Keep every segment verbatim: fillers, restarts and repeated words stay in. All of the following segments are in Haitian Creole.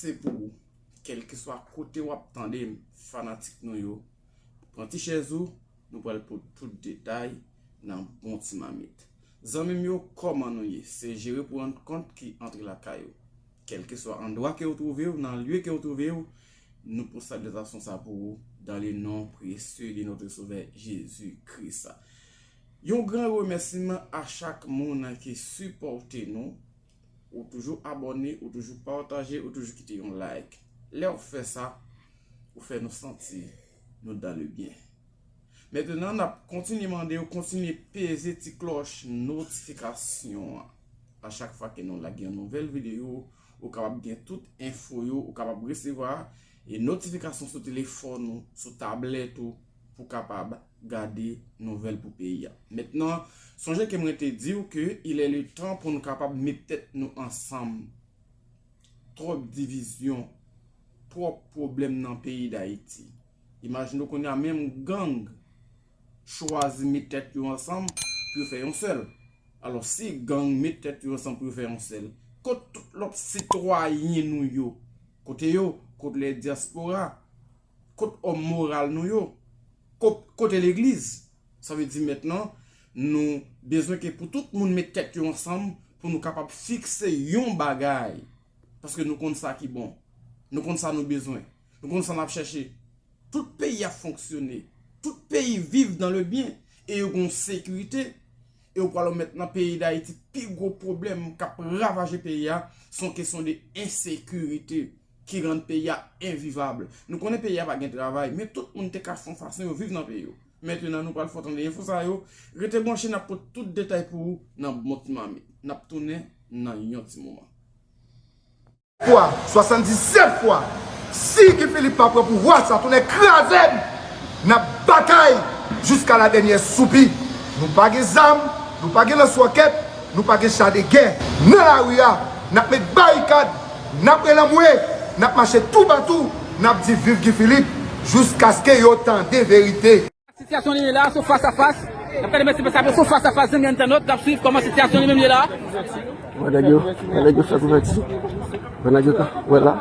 Se pou ou. Kèlkeswa kote w ap tande m, fanatik nou yo, pran ti chèz ou, nou pral pote tout detay nan bon ti mamit. Zanmi m yo, kòman nou ye? Se Jere pou rann kont ki antre lakay ou. Kèlkeswa andwa ke w twouve w, nan lye ke w twouve w, nou pote salitasion sa pou ou, dans le nom précieux de notre Sauveur Jésus-Christ. Yon gran remèsiman a chak moun ki sipòte nou, ou toujou abòne, ou toujou pataje, ou toujou kite yon like. Lè w fè sa, ou fè nou santi nou dans le bien. Mentnan, n ap kontinye mande w kontinye peze ti klòch notifikasyon an. A chak fwa ke nou lage yon nouvèl videyo, ou kapab gen tout enfo yo, ou kapab resevwa e notifikasyon sou telefòn ou, sou tablèt ou, pou kapab gade nouvèl pou peyi a. Mentnan, sonje ke mwen te di w ke il est le temps pou nou kapab met tèt nou ansanm. Twòp divizyon, twòp pwoblèm nan peyi Dayiti. Imajine w kounye a menm gang chwazi met tèt yo ansanm pou yo fè yon sèl. Alò, si gang met tèt yo ansanm pou yo fè yon sèl, kot tout lòt sitwayen nou yo? Kote yo? Kot lè dyaspora? Kot òm moral nou yo? Kot, kote legliz? Sa vle di mentnan, nou bezwen ke pou tout moun met tèt yo ansanm pou nou kapab fikse yon bagay. Paske nou konn sa ki bon. Nou konn sa nou bezwen. Nou konn sa n ap chèche. Tout peyi ap fonksyone. Tout peyi viv dans le bien. E yo gon sekirite. E yo pral remèt nan peyi Dayiti pi gwo pwoblèm k ap ravaje peyi a, se yon kesyon de ensekirite ki rann peyi a envivab. Nou konnen peyi a pa gen travay, men tout moun te ka fè yon fason yo viv nan peyi yo. Mentnan, nou pral fè w tande enfo sa yo. Rete branche, n ap pote tout detay pou ou nan bon ti mamit. N ap tounen nan yon ti moman. Fwa, swasanndisèt fwa, si Guy Philippe pa pran pouvwa, sa tounen kraze n, n ap batay jiska la dènyè soupi. Nou pa gen zam, nou pa gen lanswòkèt, nou pa gen cha de gè. Nan lari a, n ap met barikad, n ap rele anmwe, n ap mache toupatou, n ap di viv Guy Philippe, jiskaske yo tande verite. Sitiyasyon li ye la, se fas a fas. N ap gade mèsi pou sa, se fas a fas, zanmi entènot, n ap swiv kòman sitiyasyon li menm ye la. Wè nèg yo, wè nèg yo fè kouvèti. Wè nèg yo ka, wè la.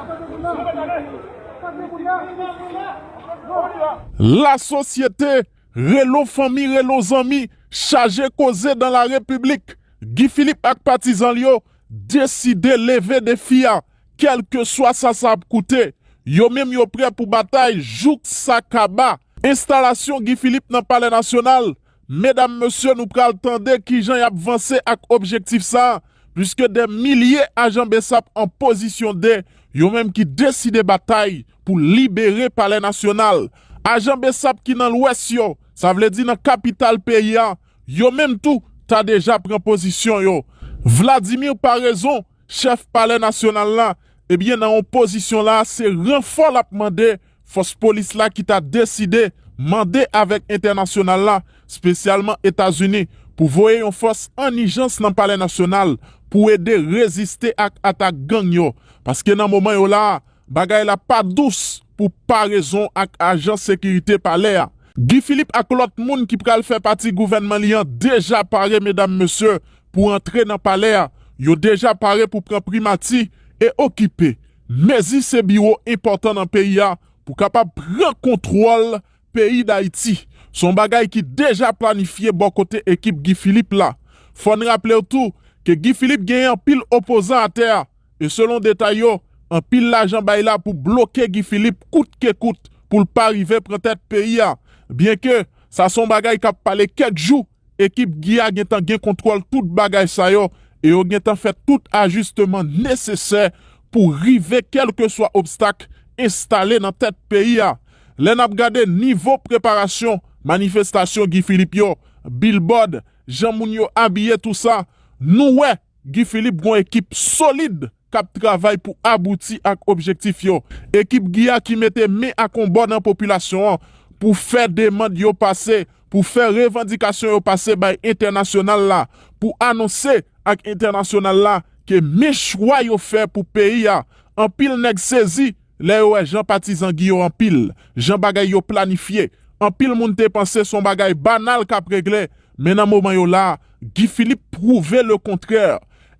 Lasosyete, relo fanmi, relo zanmi, chaje koze dans la République. Guy Philippe ak patizan l yo deside leve defi a, kèlkeswa sa sa ap koute. Yo menm yo prè pou batay jouk sa kaba. Enstalasyon Guy Philippe nan Palè Nasyonal, medam, mesye, nou pral tande kijan y ap vanse ak objektif sa a, piske dè milye ajan BSAP an pozisyon de, yo menm ki deside batay pou libere Palè Nasyonal. Ajan BSAP ki nan Lwès yo, sa vle di nan kapital peyi a, yo menm tou ta deja pran pozisyon yo. Vladimir Paraison, chèf Palè Nasyonal la, ebyen, nan yon pozisyon la, se ranfò l ap mande fòs polis la ki ta deside mande avèk entènasyonal la, espesyalman Etazini, pou voye yon fòs an ijans nan Palè Nasyonal pou ede reziste ak atak gang yo. Paske nan moman yo la a, bagay la pa dous pou Paraison ak ajan sekirite palè a. Guy Philippe ak lòt moun ki pral fè pati gouvènman li an deja pare, medam, mesye, pou antre nan palè a. Yo deja pare pou pran primati e okipe mezi se biwo enpòtan nan peyi a pou kapab pran kontwòl peyi Dayiti. Se yon bagay ki deja planifye bò kote ekip Guy Philippe la. Fò n raple w tou ke Guy Philippe genyen anpil opozan atè a, e selon detay yo, anpil lajan bay la pou bloke Guy Philippe kout ke kout pou l pa rive pran tèt peyi a. Byenke sa se yon bagay k ap pale kèk jou, ekip Guy a gentan gen kontwòl tout bagay sa yo e yo gentan fè tout ajisteman nesesè pou rive kèlkeswa obstak enstale nan tèt peyi a. Lè n ap gade nivo preparasyon manifestasyon Guy Philippe yo, bilbòd, jan moun yo abiye, tou sa, nou wè Guy Philippe gon ekip solid k ap travay pou abouti ak objektif yo. Ekip Guy a ki mete men ak yon bò nan popilasyon an pou fè demann yo pase, pou fè revandikasyon yo pase bay entènasyonal la, pou anonse ak entènasyonal la ke men chwa yo fè pou peyi a. Anpil nèg sezi lè yo wè jan patizan Guy yo anpil, jan bagay yo planifye. Anpil moun te panse se yon bagay banal k ap regle, men nan moman yo la a, Guy Philippe pwouve lekontrè.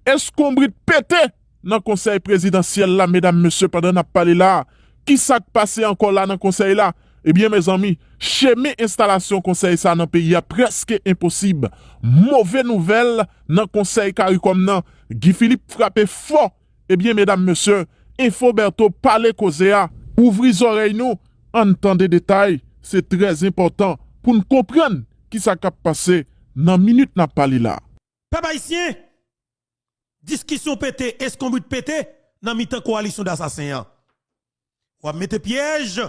Eskonbrit pete nan konsèy prezidansyèl la, medam, mesye, pandan n ap pale la a. Ki sa k pase ankò la nan konsèy la? Ebyen, mezanmi, chemen enstalasyon konsèy sa nan peyi a prèske enposib. Move nouvèl nan konsèy Karikòm nan, Guy Philippe frape fò. Ebyen, medam, mesye, Enfo Bertho pale koze a. Ouvri zòrèy nou, ann tande detay. Se trè enpòtan pou n konprann ki sa k ap pase nan minit n ap pale la. Pèp ayisyen, diskisyon pete, eskonbrit pete nan mitan kowalisyon dasasen an. W ap mete pyèj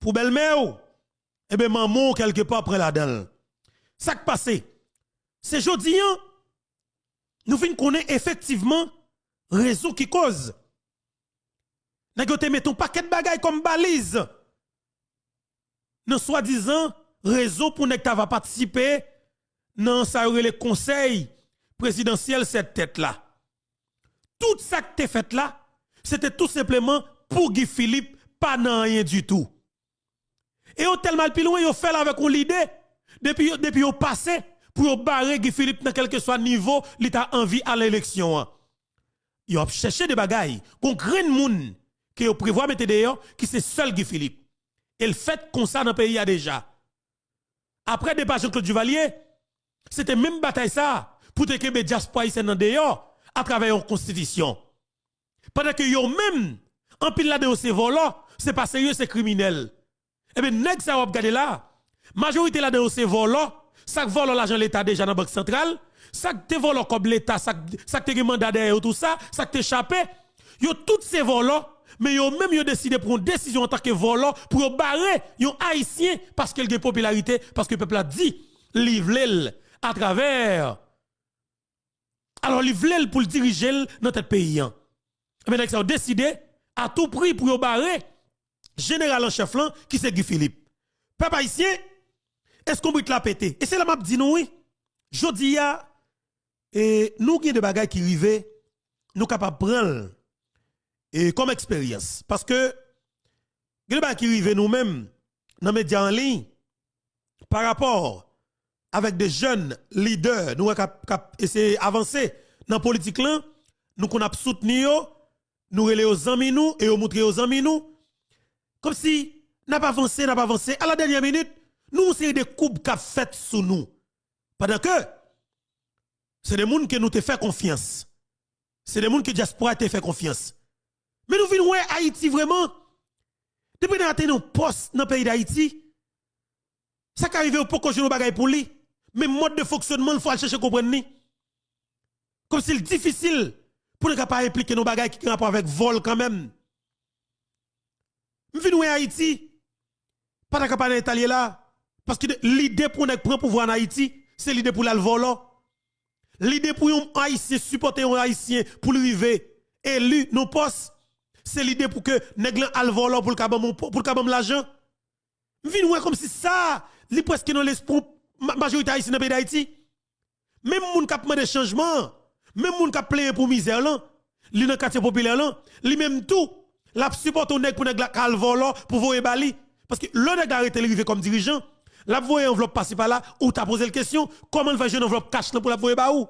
pou bèlmè w, enben manman w kèlkepa pran ladan l. Sa k pase? Se jodi an, nou vin konnen efektivman rezon ki koz nèg yo te mete yon pakèt bagay kòm baliz nan swadizan rezon pou nèg ta va patisipe nan sa yo rele konsèy prezidansyèl sèt tèt la. Tout sa k te fèt la, se te tou senpleman pou Guy Philippe pa nan anyen ditou. E yo tèlman al pi lwen, yo fè l avèk yon lide, depi, depi yo pase pou yo bare Guy Philippe nan kèlkeswa nivo li ta anvi al eleksyon an. Yo ap chèche de bagay, gon grenn moun ke yo prevwa mete deyò, ki se sèl Guy Philippe. E l fèt konsa nan peyi a deja. Apre depa Jean Claude Duvalier, se te menm batay sa a pou te kenbe dyaspora ayisyèn nan deyò atravè yon konstitisyon. Pandan ke yo menm, anpil ladan yo se vòlò, se pa serye, se kriminèl. Ebyen, nèg sa yo w ap gade la, majorite ladan yo se vòlò, sa k vòlò lajan leta deja nan bank santral, sa k te vòlò kòb leta, sa k, sa k te gen manda dèyè yo tou sa, sa k te chape, yo tout se vòlò, men yo menm yo deside pran yon desizyon antanke vòlò pou yo bare yon ayisyen paske l gen popilarite, paske pèp la di li vle l atravè. Alò, li vle l pou l dirije l nan tèt peyi an. Ebyen, nèg sa yo deside a tou pri pou yo bare jeneral an chèf lan, ki se Guy Philippe. Pèp ayisyen, eskonbrit la pete. E se la m ap di nou, wi. Jodi a, e, nou gen de bagay ki rive, nou kapab pran l, e, kòm eksperyans. Paske, gen de bagay ki rive nou menm, nan medya an liy, pa rapò avèk de jèn lidè nou wè k ap, k ap eseye avanse nan politik lan, nou konn ap soutni yo, nou rele yo zanmi nou e yo moutre yo zanmi nou. Kòmsi n ap avanse, n ap avanse, a la dènyè minit, nou yon seri de koub k ap fèt sou nou. Pandan ke se de moun ke nou te fè konfyans. Se de moun ke dyaspora te fè konfyans. Men nou vin wè Ayiti vrèman. Depi nèg la te nan pòs nan peyi Dayiti, sa ka rive yo poko jwenn yon bagay pou li. Men mòd de fonksyònman l fò al chèche konprann li. Kòmsi l difisil pou nèg la pa enplike nan yon bagay ki gen rapò avèk vòl kanmenm. M vin wè Ayiti pa ta ka pa nan eta l ye la, paske de, lide pou nèg pran pouvwa an Ayiti, se lide pou l al vòlò. Lide pou yon Ayisyen sipòte yon Ayisyen pou l rive eli nan pòs, se lide pou ke nèg lan al vòlò pou l ka ban m, pou l ka ban m lajan. M vin wè kòmsi sa, li prèske nan lespri ma-, majorite ayisyen nan peyi Dayiti. Menm moun k ap mande chanjman an, menm moun k ap plenyen pou mizè lan, li nan katye popilè lan, li menm tou, l ap sipòte yon nèg pou nèg la ka al vòlò pou voye ba li. Paske lè nèg la rete li rive kòm dirijan, l ap voye anvlòp pasi pala, ou ta poze l kesyon, kòman l fè jwenn anvlòp kach lan pou l ap voye ba ou?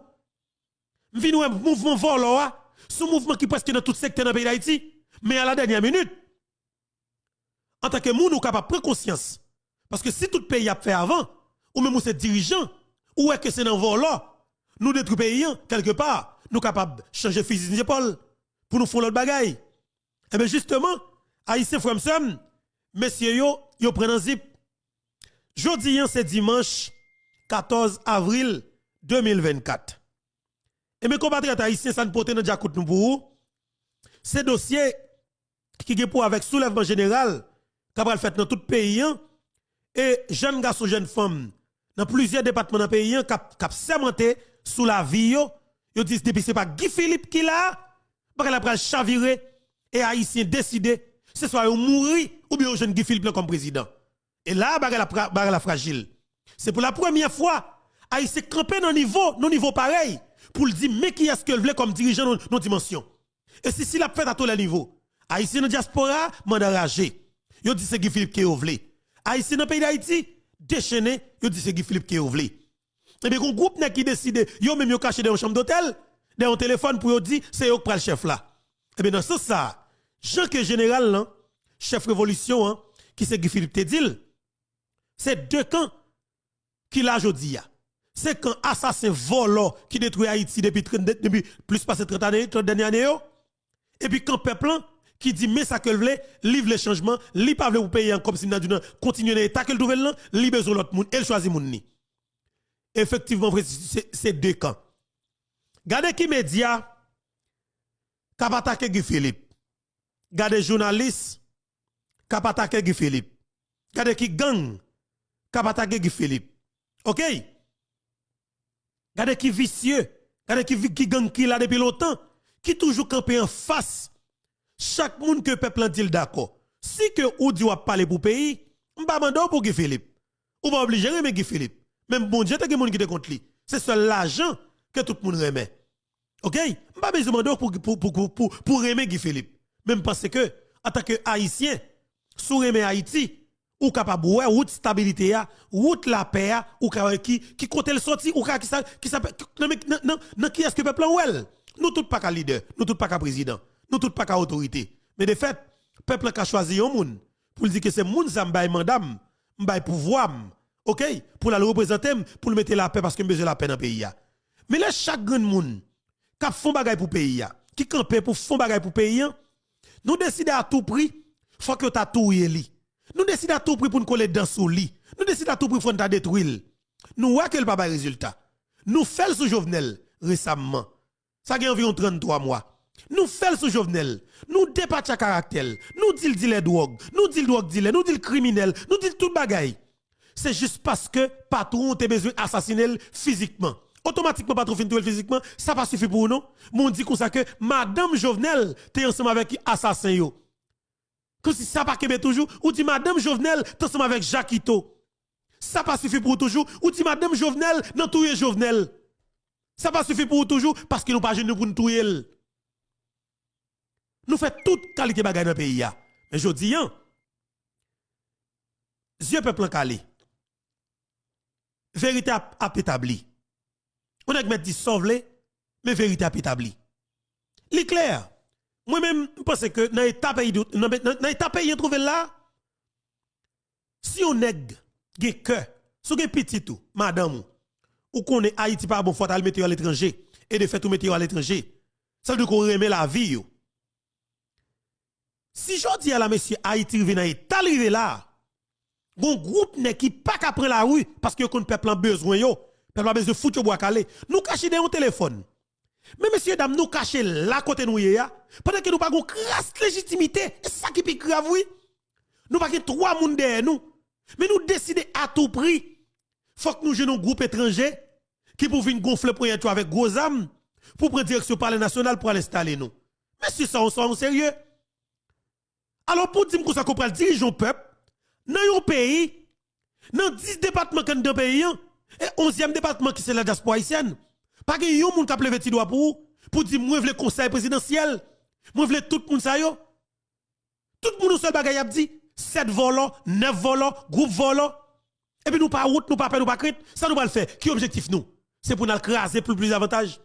M vin wè mouvman vòlò a, se yon mouvman ki prèske nan tout sektè nan peyi Dayiti. Men a la dènyè minit, antanke moun, ou kapab pran konsyans. Paske si tout peyi ap fè avan, ou menm ou se dirijan, ou wè ke se nan vòlò nou detwi peyi an, kèlkepa, nou kapab chanje fizi zepòl pou nou fè yon lòt bagay. Enben, jisteman, Ayisyen, frè m, sè m, mesye yo, yo pran nan zip. Jodi an, se dimanch katòz avril de mil vennkat. Enben, konpatriyòt ayisyen, sa n pote nan djakout nou pou ou, se dosye ki gen pou wè avèk soulèvman jeneral k ap pral fèt nan tout peyi an, e jèn gason, jèn fanm nan plizyè depatman nan peyi an k ap, k ap sèmante sou lavi yo, yo di depi se pa Guy Philippe ki la, bagay la pral chavire, e Ayisyen deside, se swa yo mouri oubyen yo jwenn Guy Philippe lan kòm prezidan. E la, bagay la pra-, bagay la frajil. Se pou la premyè fwa, Ayisyen kanpe nan nivo, nan nivo parèy, pou l di men kiyès ke l vle kòm dirijan nan, nan dimansyon. E si, si l ap fèt a tou lè nivo. Ayisyen nan dyaspora a, manda raje. Yo di se Guy Philippe ke yo vle. Ayisyen nan peyi Dayiti, dechennen, yo di se Guy Philippe ke yo vle. Ebyen, gon gwoup nèg ki deside, yo menm yo kache dèyè yon chanm dotèl, dèyè yon telefòn pou yo di se yo k pral chèf la. Ebyen, nan sans sa a, jan ke jeneral lan, chèf revolisyon an, ki se Guy Philippe te di l, se de kan ki la jodi a. Se kan asasen, vòlò ki detwi Ayiti depi trant, depi plis pase trant ane, trant dènye ane yo. Epi kan pèp lan ki di men sa ke l vle, li vle chanjman, li pa vle pou peyi an kòmsi m ta di w nan kontinye nan eta ke l twouve l lan, li bezwen lòt moun e l chwazi moun li. Efektivman vre, se, se de kan. Gade ki medya k ap atake Guy Philippe. Gade jounalis k ap atake Guy Philippe. Gade ki gang k ap atake Guy Philippe. Oke? Gade ki visye, gade ki, vi- ki gang ki la depi lontan, ki toujou kanpe anfas chak moun ke pèp lan di l dakò. Si ke ou di w ap pale pou peyi, m pa mande w pou Guy Philippe. Ou pa oblije renmen Guy Philippe. Menm Bondye te gen moun ki te kont li. Se sèl lajan ke tout moun renmen. Oke? M pa bezwen mande w pou, pou, pou, pou, pou, pou renmen Guy Philippe. Men m panse ke, antanke Ayisyen, si w renmen Ayiti, ou kapab wè wout stabilite a, wout lapè a, ou ka wè ki, ki kote l soti, ou ka ki sa, ki sa, ki, nan, men- nan, nan, nan kiyès ke pèp lan wè l. Nou tout pa ka lidè, nou tout pa ka prezidan, nou tout pa ka otorite. Men de fèt, pèp lan ka chwazi yon moun pou l di ke se moun sa m bay manda m, m bay pouvwa m, oke, pou l al reprezante m, pou l mete lapè paske m bezwen lapè nan peyi a. Men lè chak grenn moun k ap fè yon bagay pou peyi a, ki kanpe pou fè yon bagay pou peyi an, nou deside a tou pri, fòk yo ta touye li. Nou deside a tou pri pou n kole dan sou li. Nou deside a tou pri fò n ta detwi l. Nou wè ke l pa bay rezilta. Nou fè l sou Jovenel resamman. Sa gen anviwon tranntwa mwa. Nou fè l sou Jovenel. Nou depatcha karaktè l. Nou di l dilè dwòg. Nou di l dwòg dilè. Nou di l kriminèl. Nou di l tout bagay. Se jis paske patwon te bezwen asasinen l fizikman. Otomatikman, patwon fin touye l fizikman, sa pa sifi pou ou non. Men w di konsa ke madanm Jovenel te ansanm avèk asasen yo. Kòmsi sa pa kenbe toujou, ou di madanm Jovenel te ansanm avèk Jakito. Sa pa sifi pou ou toujou, ou di madanm Jovenel nan touye Jovenel. Sa pa sifi pou ou toujou, paske nou pa jwenn nou pou n touye l. Nou fè tout kalite bagay nan peyi a. Men jodi a, zye pèp lan kale. Verite ap, ap etabli. Yon nèg mèt di sa w vle, men verite ap etabli. Li klè. Mwen menm, m panse ke nan eta peyi, nan, nan, nan eta peyi an twouve l la, si yon nèg gen kè, si w gen pitit ou, madanm ou, ou konnen Ayiti pa bon, fò w t al mete yo aletranje, e de fèt ou mete yo aletranje, sa vle di ke w renmen lavi yo. Si jodi a la, mesye, Ayiti rive nan eta l rive la, gon gwoup nèg ki pa ka pran lari paske yo konn pèp lan bezwen yo, pèp la bezwen fout yo bwa kale. Nou kache dèyè yon telefòn. Men mesye dam, nou kache la kote nou ye a, pandan ke nou pa gon kras lejitimite, e sa ki pi grav wi. Nou pa gen twa moun dèyè nou, men nou deside a tou pri, fòk nou jwenn yon gwoup etranje ki pou vin gonfle ponyèt yo avèk gwo zam pou pran direksyon Palè Nasyonal pou al enstale nou. Mesye, sa, sa yon serye? Alò, pou di m konsa ke w pral dirije yon pèp nan yon peyi, nan dis depatman k anndan peyi an, e onzyèm depatman ki se ladyaspora ayisyèn, pa gen yon moun k ap leve ti dwa pou ou, pou di, "Mwen vle konsèy prezidansyèl, mwen vle tout moun sa yo." Tout moun yon sèl bagay y ap di, sèt vòlò, nèf vòlò, gwoup vòlò. Epi nou pa wont, nou pa pè, nou pa krent. Sa nou pral fè? Ki objektif nou? Se pou n al kraze pou plis avantaj?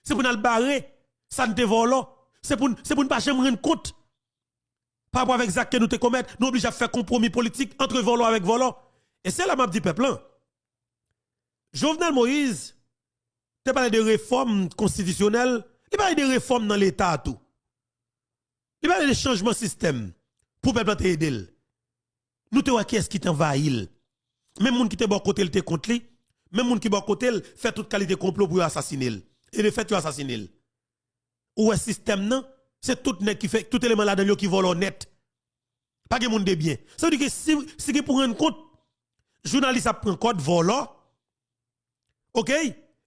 Se pou n al bare sa n te vòlò? Se pou n, se pou n pa janm rann kont pa rapò avèk zak ke nou te komèt, nou oblije ap fè konpwomi politik ant vòlò avèk vòlò. E se la m ap di pèp lan, Jovenel Moïse te pale de refòm konstitisyonèl, li pale de refòm nan Leta tou. Li pale de chanjman sistèm pou pèp la te ede l. Nou te wè kiyès ki te anvayi l. Menm moun ki te bò kote l te kont li, menm moun ki bò kote l fè tout kalite konplo pou yo asasine l. E de fèt, yo asasine l. Ou wè sistèm nan, se tout nèg ki fè, tout eleman ladan l yo ki vòlò nèt. Pa gen moun de byen. Sa vle di ke si, si gen pou rann kont, jounalis ap pran kòd, vòlò. Oke?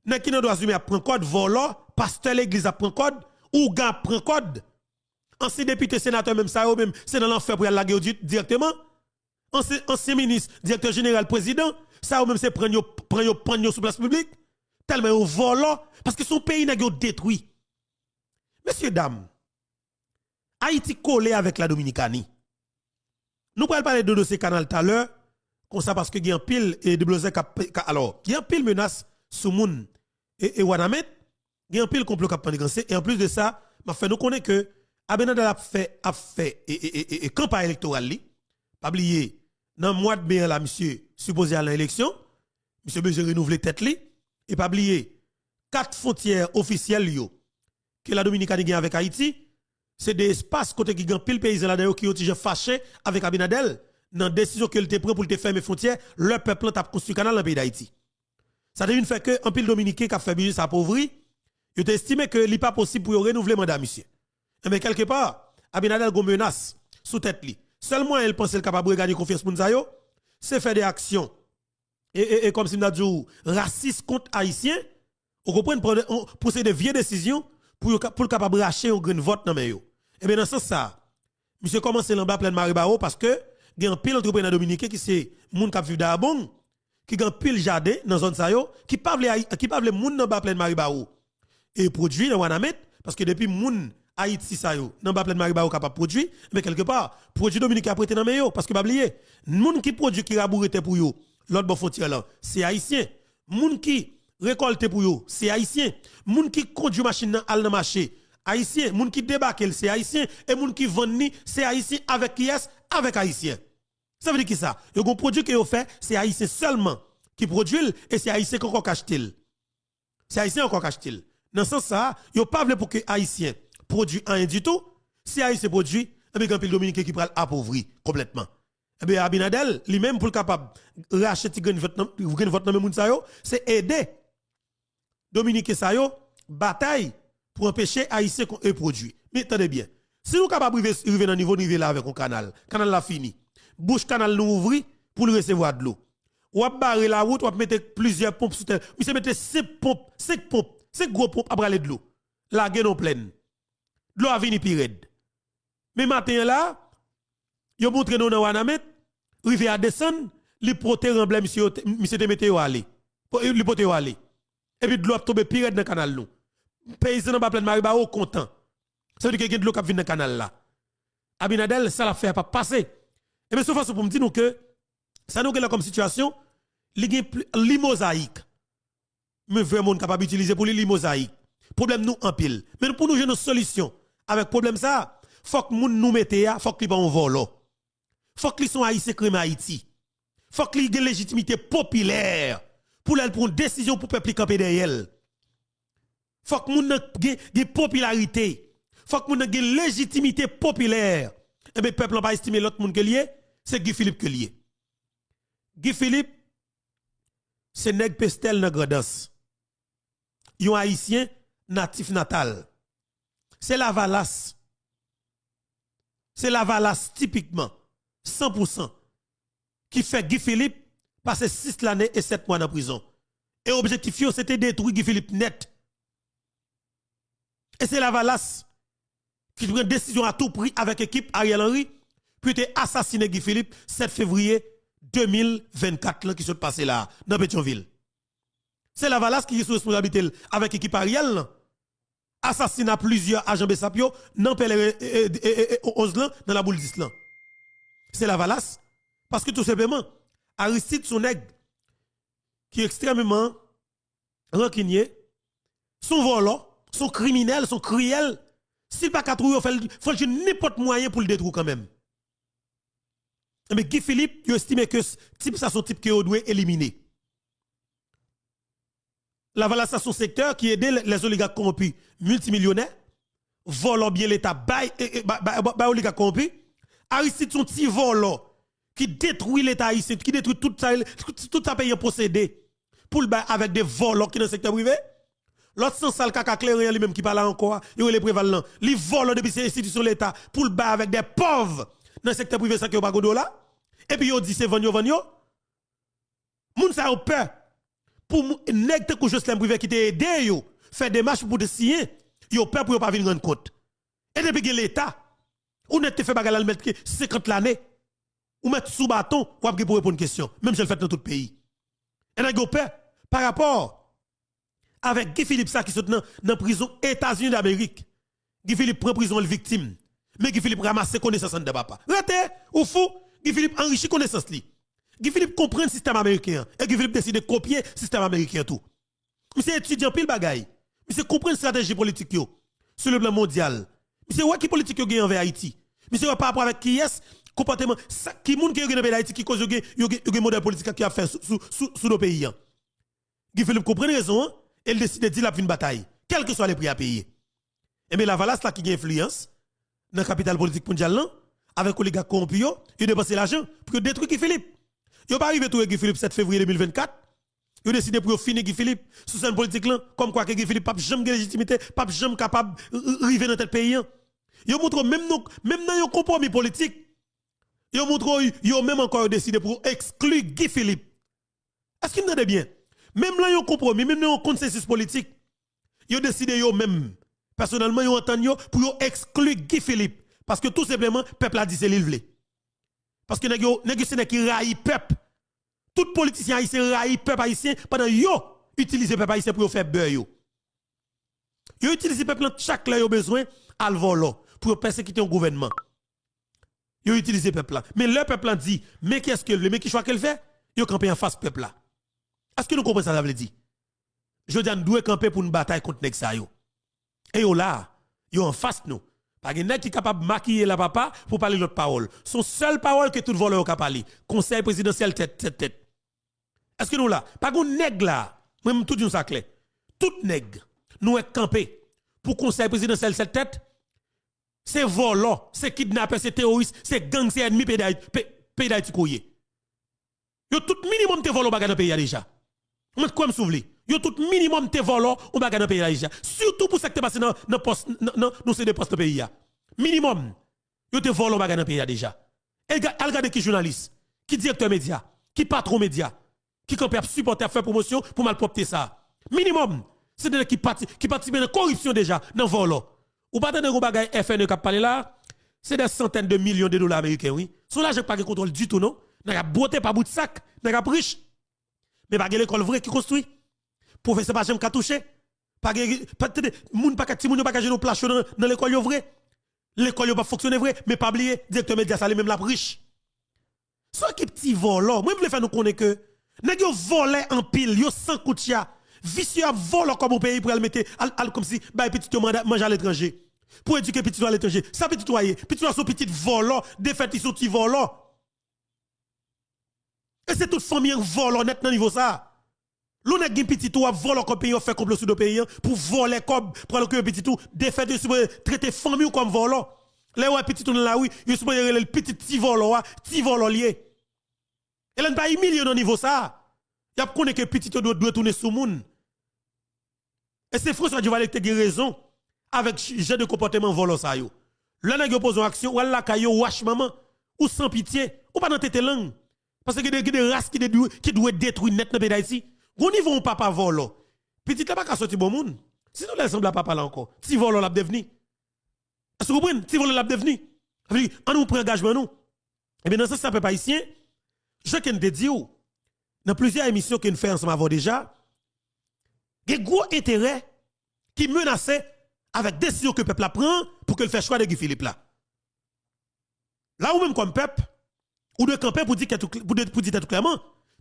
Nèg ki nan dwa imen ap pran kòd, vòlò. Pastè legliz ap pran kòd. Ougan ap pran kòd. Ansyen depite, senatè, menm sa yo menm, se nan lanfè pou y al lage yo di-, dirèkteman. Ansyen, ansyen minis, direktè jeneral, prezidan, sa yo menm se prann yo, pran yo, pann yo sou plas piblik. Tèlman yo vòlò, paske se yon peyi nèg yo detwi. Mesye dam, Ayiti kole avèk la Dominikani. Nou pral pale de dosye kanal talè, konsa paske gen anpil, e, deblozè k ap, ka, alò, gen anpil menas sou moun e, e Wanament. Gen anpil konplo k ap manniganse. E anplis de sa, m ap fè nou konnen ke Abinader ap fè, ap fè e, e, e, e, e kanpay elektoral li. Pa bliye, nan mwa de me an la, misye sipoze al nan eleksyon. Misye bezwen renouvle tèt li. E pa bliye, kat fwontyè ofisyèl yo ke la Dominikani gen avèk Ayiti, se de espas kote ki gen anpil peyizan ladan yo ki yon ti jan fache avèk Abinader nan desizyon ke l te pran pou l te fèmen fwontyè lè pèp lan t ap konstwi kanal nan peyi Dayiti. Sa te vin fè ke anpil Dominiken k ap fè biznis apovri, yo te estime ke li pa posib pou yo renouvle manda misye. Enben, kèlkepa, Abinader gon menas sou tèt li. Sèl mwayen l panse l kapab reganye konfyans moun sa yo, se fè de aksyon e, e, e kòmsi m ta di w, rasis kont Ayisyen, ou konprann, pran de, on, pran de vye desizyon pou yo ka, pou l kapab rache yon grenn vòt nan men yo. Ebyen, nan sans sa a, misye kòmanse l anba Plèn Maribawo paske gen anpil antreprenè dominiken ki se moun k ap viv Dayabong, ki gen anpil jaden nan zòn sa yo, ki pa vle Ayi-, ki pa vle moun nan ba Plèn Maribawo e pwodui nan Wanament, paske depi moun Ayiti sa yo, nan ba Plèn Maribawo kapab pwodui, men kèlkepa, pwodui dominiken ap rete nan men yo, paske pa bliye, moun ki pwodui ki raboure tè pou yo, lòt bò fwontyè lan, se Ayisyen. Moun ki rekòlte pou yo, se Ayisyen. Moun ki kondui machin nan al nan mache, Ayisyen. Moun ki debake l, se Ayisyen. E moun ki vann li, se Ayisyen. Avèk kiyès? Avèk Ayisyen. Sa vle di kisa? Yo gon pwodui ke yo fè, se Ayisyen sèlman ki pwodui l, e se Ayisyen ki ankò k achte l. Se Ayisyen ankò k achte l. Nan sans sa a, yo pa vle pou ke Ayisyen pwodui anyen ditou. Si Ayisyen pwodui, enben, gen anpil Dominiken ki pral apovri konplètman. Enben, Abinader, li menm, pou l kapab rache ti grenn vòt nan, grenn vòt nan men moun sa yo, se ede Dominiken sa yo batay pou anpeche Ayisyen kon e pwodui. Men tande byen, si nou kapab rive, rive nan nivo n rive la avèk yon kanal, kanal la fini, bouch kanal nou ouvri pou l resevwa dlo. W ap bare lawout, w ap mete plizyè ponp sou tè. Misye mete senk ponp, senk ponp, senk gwo ponp ap rale dlo. Lage nan plèn. Dlo a vini pi rèd. Men maten an la, yo montre nou nan Wanament, rivyè a desann, li pote ranblè misye yo te, misye te mete yo ale. Po-, li pote yo ale. Epi dlo ap tonbe pi rèd nan kanal nou. Peyizan anba Plèn Maribawo kontan. Sa vle di ke gen dlo k ap vin nan kanal la. Abinader, sa l ap fè a p ap pase. Ebyen, se yon fason pou m di nou ke sa nou gen la kòm sitiyasyon, li gen pli, li mozayik. Men vrè mo n kapab itilize pou li, li mozayik. Pwoblèm nou anpil. Men pou nou jwenn yon solisyon avèk pwoblèm sa a, fòk moun nou mete a, fòk li pa yon vòlò. Fòk li se yon Ayisyen k renmen Ayiti. Fòk li gen lejitimite popilè pou lè l pran yon desizyon pou pèp li kanpe dèyè l. Fòk moun nan gen, gen popilarite. Fòk moun nan gen lejitimite popilè. Enben, pèp lan pa estime lòt moun ke l ye, se Guy Philippe ke l ye. Guy Philippe, se nèg Pestèl nan Grandans. Yon Ayisyen natif natal. Se Lavalas. Se Lavalas tipikman, san pou san, ki fè Guy Philippe pase sis lane e sèt mwa nan prizon. E objektif yo, se te detwi Guy Philippe nèt. E se Lavalas ki te pran desizyon a tou pri avèk ekip Ariel Henry pou yo te asasinen Guy Philippe sèt fevriye de mil vennkat lan ki sot pase la a, nan Petyonvil. Se Lavalas ki gen sou responsablite l avèk ekip Ariel lan. Asasina plizyè ajan BSAP yo nan pèleren, e, e, e, e, e, onz lan, nan Laboul dis lan. Se Lavalas. Paske tou senpleman, Aristide se yon nèg ki ekstrèmeman rankinye, se yon vòlò, se yon kriminèl, se yon kriyèl. Si l pa ka touye w, fè l, fò l jwenn nenpòt mwayen pou l detwi w kanmenm. Enben, Guy Philippe, yo estime ke s-, tip sa se yon tip ke yo dwe elimine. Lavalas la se yon sektè ki ede lè, lèzoligak kowonpi miltimilyonè, vòlò byen Leta bay, e, e, ba, ba, ba, bay oligak kowonpi. Aristide se yon ti vòlò ki detwi Leta ayisyen, ki detwi tout sa, tout, tout sa peyi an posede, pou l bay avèk de vòlò ki nan sektè prive. Lòt sansal kaka kleren an li menm ki pa la ankò a, yo rele Preval lan. Li vòlò depi se enstitisyon Leta pou l bay avèk de pòv nan sektè prive san ke yo pa gon dola. Epi yo di se vann yo vann yo. Moun sa yo pè pou mou-, nèg tankou Jocelerme Privert ki te ede yo fè demach pou te siyen, yo pè pou yo pa vin rann kont. E depi gen Leta, ou nèk te fè bagay la, l mèt gen senkant lane, ou mèt sou baton, w ap gen pou reponn kesyon, menm jan l fèt nan tout peyi. E nèg yo pè pa rapò avèk Guy Philippe sa ki sot nan, nan prizon Etazini Damerik. Guy Philippe pran prizon an, l viktim. Men Guy Philippe ranmase konesans anndan papa. Rete, ou fou, Guy Philippe anrichi konesans li. Guy Philippe konprann sistèm ameriken an. E Guy Philippe deside kopye sistèm ameriken an tou. Misye etidye anpil bagay. Misye konprann estrateji politik yo sou le plan mondyal. Misye wè ki politik yo gen anvè Ayiti. Misye wè pa rapò avèk kiyès, konpòteman, sa, ki moun ke yo gen nan peyi Dayiti ki koz yo gen, yo gen, yo gen modèl politik la ke y ap fè sou, sou, sou, sou do peyi an. Guy Philippe konprann rezon an e l deside di l ap vin batay, kèlkeswa le pri a peye. Ebyen, Lavalas la ki gen enfliyans nan kapital politik mondyal lan, avèk oligak kowonpi yo, yo depanse lajan pou yo detwi Guy Philippe. Yo pa rive touye Guy Philippe sèt fevriye de mil vennkat. Yo deside pou yo fini Guy Philippe sou sèn politik lan, kòmkwa ke Guy Philippe p ap janm gen lejitimite, p ap janm kapab r-, r-, rive nan tèt peyi an. Yo montre w menm nan, menm nan yon konpwomi politik, yo montre w yo menm ankò yo deside pou yo ekskli Guy Philippe. Èske n tande byen? Menm nan yon konpwomi, menm nan yon konsansis politik, yo deside yo menm, pèsonèlman, yo antann yo pou yo ekskli Guy Philippe. Paske tou senpleman, pèp la di se li l vle. Paske nèg yo, nèg yo se nèg ki rayi pèp. Tout politisyen ayisyen rayi pèp ayisyen pandan yo itilize pèp ayisyen pou yo fè bè yo. Yo itilize pèp lan chak lè yo bezwen al vòlò pou yo pèsekite yon gouvènman. Yo itilize pèp la. Men lè pèp lan di, men kiyès ke l vle, men ki chwa ke l fè, yo kanpe anfas pèp la. Èske nou konprann sa sa vle di? Jodi a, n dwe kanpe pou n batay kont nèg sa yo. E yo la, yo anfas nou. Pa gen nèg ki kapab makiye la papa pou pale lòt pawòl. Se yon sèl pawòl ke tout vòlò yo ka pale. Konsèy prezidansyèl tèt, tèt, tèt. Èske nou la? Pa gen nèg la. Mwen, m tou di nou sa klè. Tout nèg nou wè k kanpe pou konsèy prezidansyèl tèt tèt, se vòlò, se kidnapè, se teworis, se gang, se ènmi peyi Dayiti, pe-, peyi Dayiti ke w ye. Yo tout minimòm te vòlò yon bagay nan peyi a deja. Mwen kwè m si w vle. Yo tout minimòm te vòlò yon bagay nan peyi a deja. Sitou pou sa k te pase nan, nan pòs, nan, nan, nan seri de pòs nan peyi a. Minimòm. Yo te vòlò yon bagay nan peyi a deja. E ga-, al gade ki jounalis, ki direktè medya, ki patwon medya, ki kanpe ap sipòte, ap fè pwomosyon pou malpwòpte sa a. Minimòm. Se de nèg ki pati, ki patisipe nan koripsyon deja, nan vòlò. Ou pa tande yon bagay F N E k ap pale la? Se dè santèn de milyon de dola ameriken, wi. Se yon lajan k pa gen kontwòl ditou, non. Nèg ap bwote pa bout sak, nèg ap rich. Men pa gen lekòl vre ki konstwi. Pwofesè pa janm ka touche. Pa gen, pa, tande, moun pa ka, timoun yo pa ka jwenn yon plas cho nan, nan lekòl yo vre. Lekòl yo p ap fonksyone vre, men pa bliye, direktè medya sa li menm l ap rich. Se yon ekip ti vòlò. Mwen, m vle fè nou konnen ke nèg yo vòlè anpil, yo san koutcha. Visye ap vòlò kòb yon peyi pou y al mete, al, al kòmsi bay pitit yo manda, manje aletranje. Pou edike pitit yo aletranje. Sa pitit ou a ye? Pitit ou a se yon pitit vòlò, defèt li se yon ti vòlò. E se tout fanmi an k vòlò nèt nan nivo sa a. Lè yon nèg gen pitit ou ap vòlò kòb peyi an, w ap fè konplo sou do peyi an pou vòlè kòb, pou al okipe pitit ou, defèt yo sipoze trete fanmi w kòm vòlò. Lè yo wè pitit ou nan lari, yo sipoze rele l pitit ti vòlò a, ti vòlò l ye. E lè n pa imilye yo nan nivo sa a, y ap konnen ke pitit yo dwe, dwe tounen soumoun. E se François Duvalier ki te gen rezon avèk j-, jan de konpòteman vòlò sa yo. Lè nèg yo poze yon aksyon, ou al lakay yo, ou ach manman, ou san pitye, ou pa nan tete lang. Paske gen de, gen de ras ki de, ki dwe detwi nèt nan peyi Dayiti. Gon nivo yon papa vòlò. Pitit la pa ka sòti bon moun. Sinon lè l sanble a papa l ankò, ti vòlò l ap devni. Èske w konprann? Ti vòlò l ap devni. Sa vle di, ann nou pran angajman nou. Ebyen, nan sans sa, pèp ayisyen, jan ke n te di w, nan plizyè emisyon ke n fè ansanm avè w deja, gen gwo enterè ki menase avèk desizyon ke pèp la pran pou ke l fè chwa de Guy Philippe la. La, ou menm kòm pèp, ou dwe kanpe pou di tèt ou, pou de-, pou di tèt ou klèman,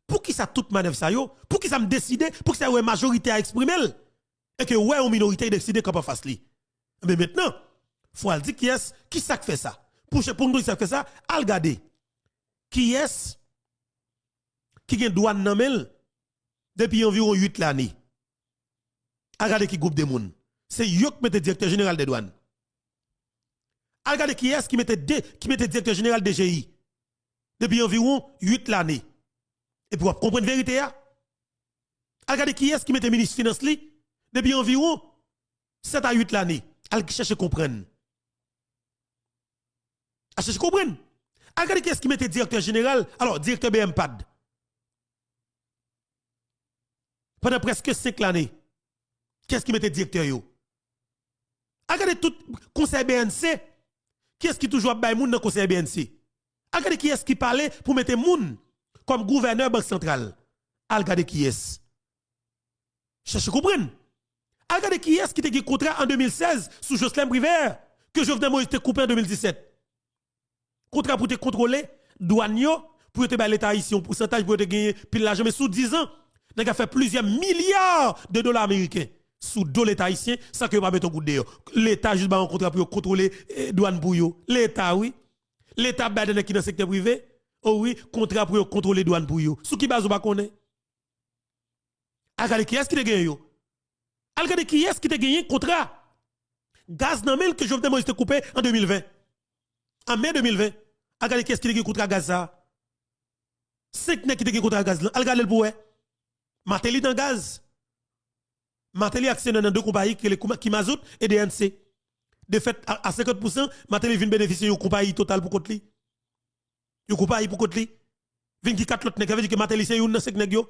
poukisa tout manèv sa yo? Poukisa m deside? Poukisa yo wè majorite a eksprime l? E ke wè yon minorite deside kanpe anfas li. Ebyen mentnan, fò al di kiyès, kisa k fè sa. Pou, pou nou di kisa k fè sa, al gade kiyès ki gen dwàn nan men l depi anviwon uit lane. Al gade ki gwoup de moun. Se yo k mete direktè jeneral dè dwàn. Al gade kiyès ki mete de, ki mete direktè jeneral D G I depi anviwon uit lane. Epi w ap konprann verite a. Al gade kiyès ki mete minis finans li depi anviwon sèt a uit lane. Al chèche konprann. Al chèche konprann. Al gade kiyès ki mete direktè jeneral, alò, direktè B M pad. Pandan prèske senk lane, kiyès ki mete direktè yo? Al gade tout konsèy B N C, kiyès ki toujou ap bay moun nan konsèy B N C? Al gade kiyès ki pale pou mete moun kòm gouvènè Bank Santral? Al gade kiyès. Chèche konprann. Al gade kiyès ki te gen kontra an de mil sèz sou Jocelerme Privert ke Jovenel Moïse te koupe an de mil disèt. Kontra pou te kontwole dwàn yo, pou yo te bay Leta ayisyen yon pousantaj pou yo te genyen pil lajan, men sou diz an, nèg ap fè plizyè milya de dola ameriken. sou do Leta ayisyen san ke yo pa mete yon goud deyò. Leta jis ba yo yon kontra pou yo kontwole eh, dwàn pou yo. Leta, wi. Leta ap bay de nèg ki nan sektè prive, o wi, kontra pou yo kontwole dwàn pou yo. Sou ki baz ou pa konnen? Al gade kiyès ki te genyen yo. Al gade kiyès ki te genyen kontra gaz nan men l ke Jovenel Moïse te koupe an de mil ven. An me de mil ven. Al gade kiyès ki te gen kontra gaz sa a. Senk nèg ki te gen kontra gaz lan. Al gade l pou wè. Martelly nan gaz. Martelly aksiyonè nan de konpayi ki rele Kuma- Kimazout e D N C. De fèt, a, a senkant pousan, Martelly vin benefisye yon konpayi total pou kont li. Yon konpayi pou kont li. Vin gen kat lòt nèg. Sa vle di ke Martelly se youn nan senk nèg yo.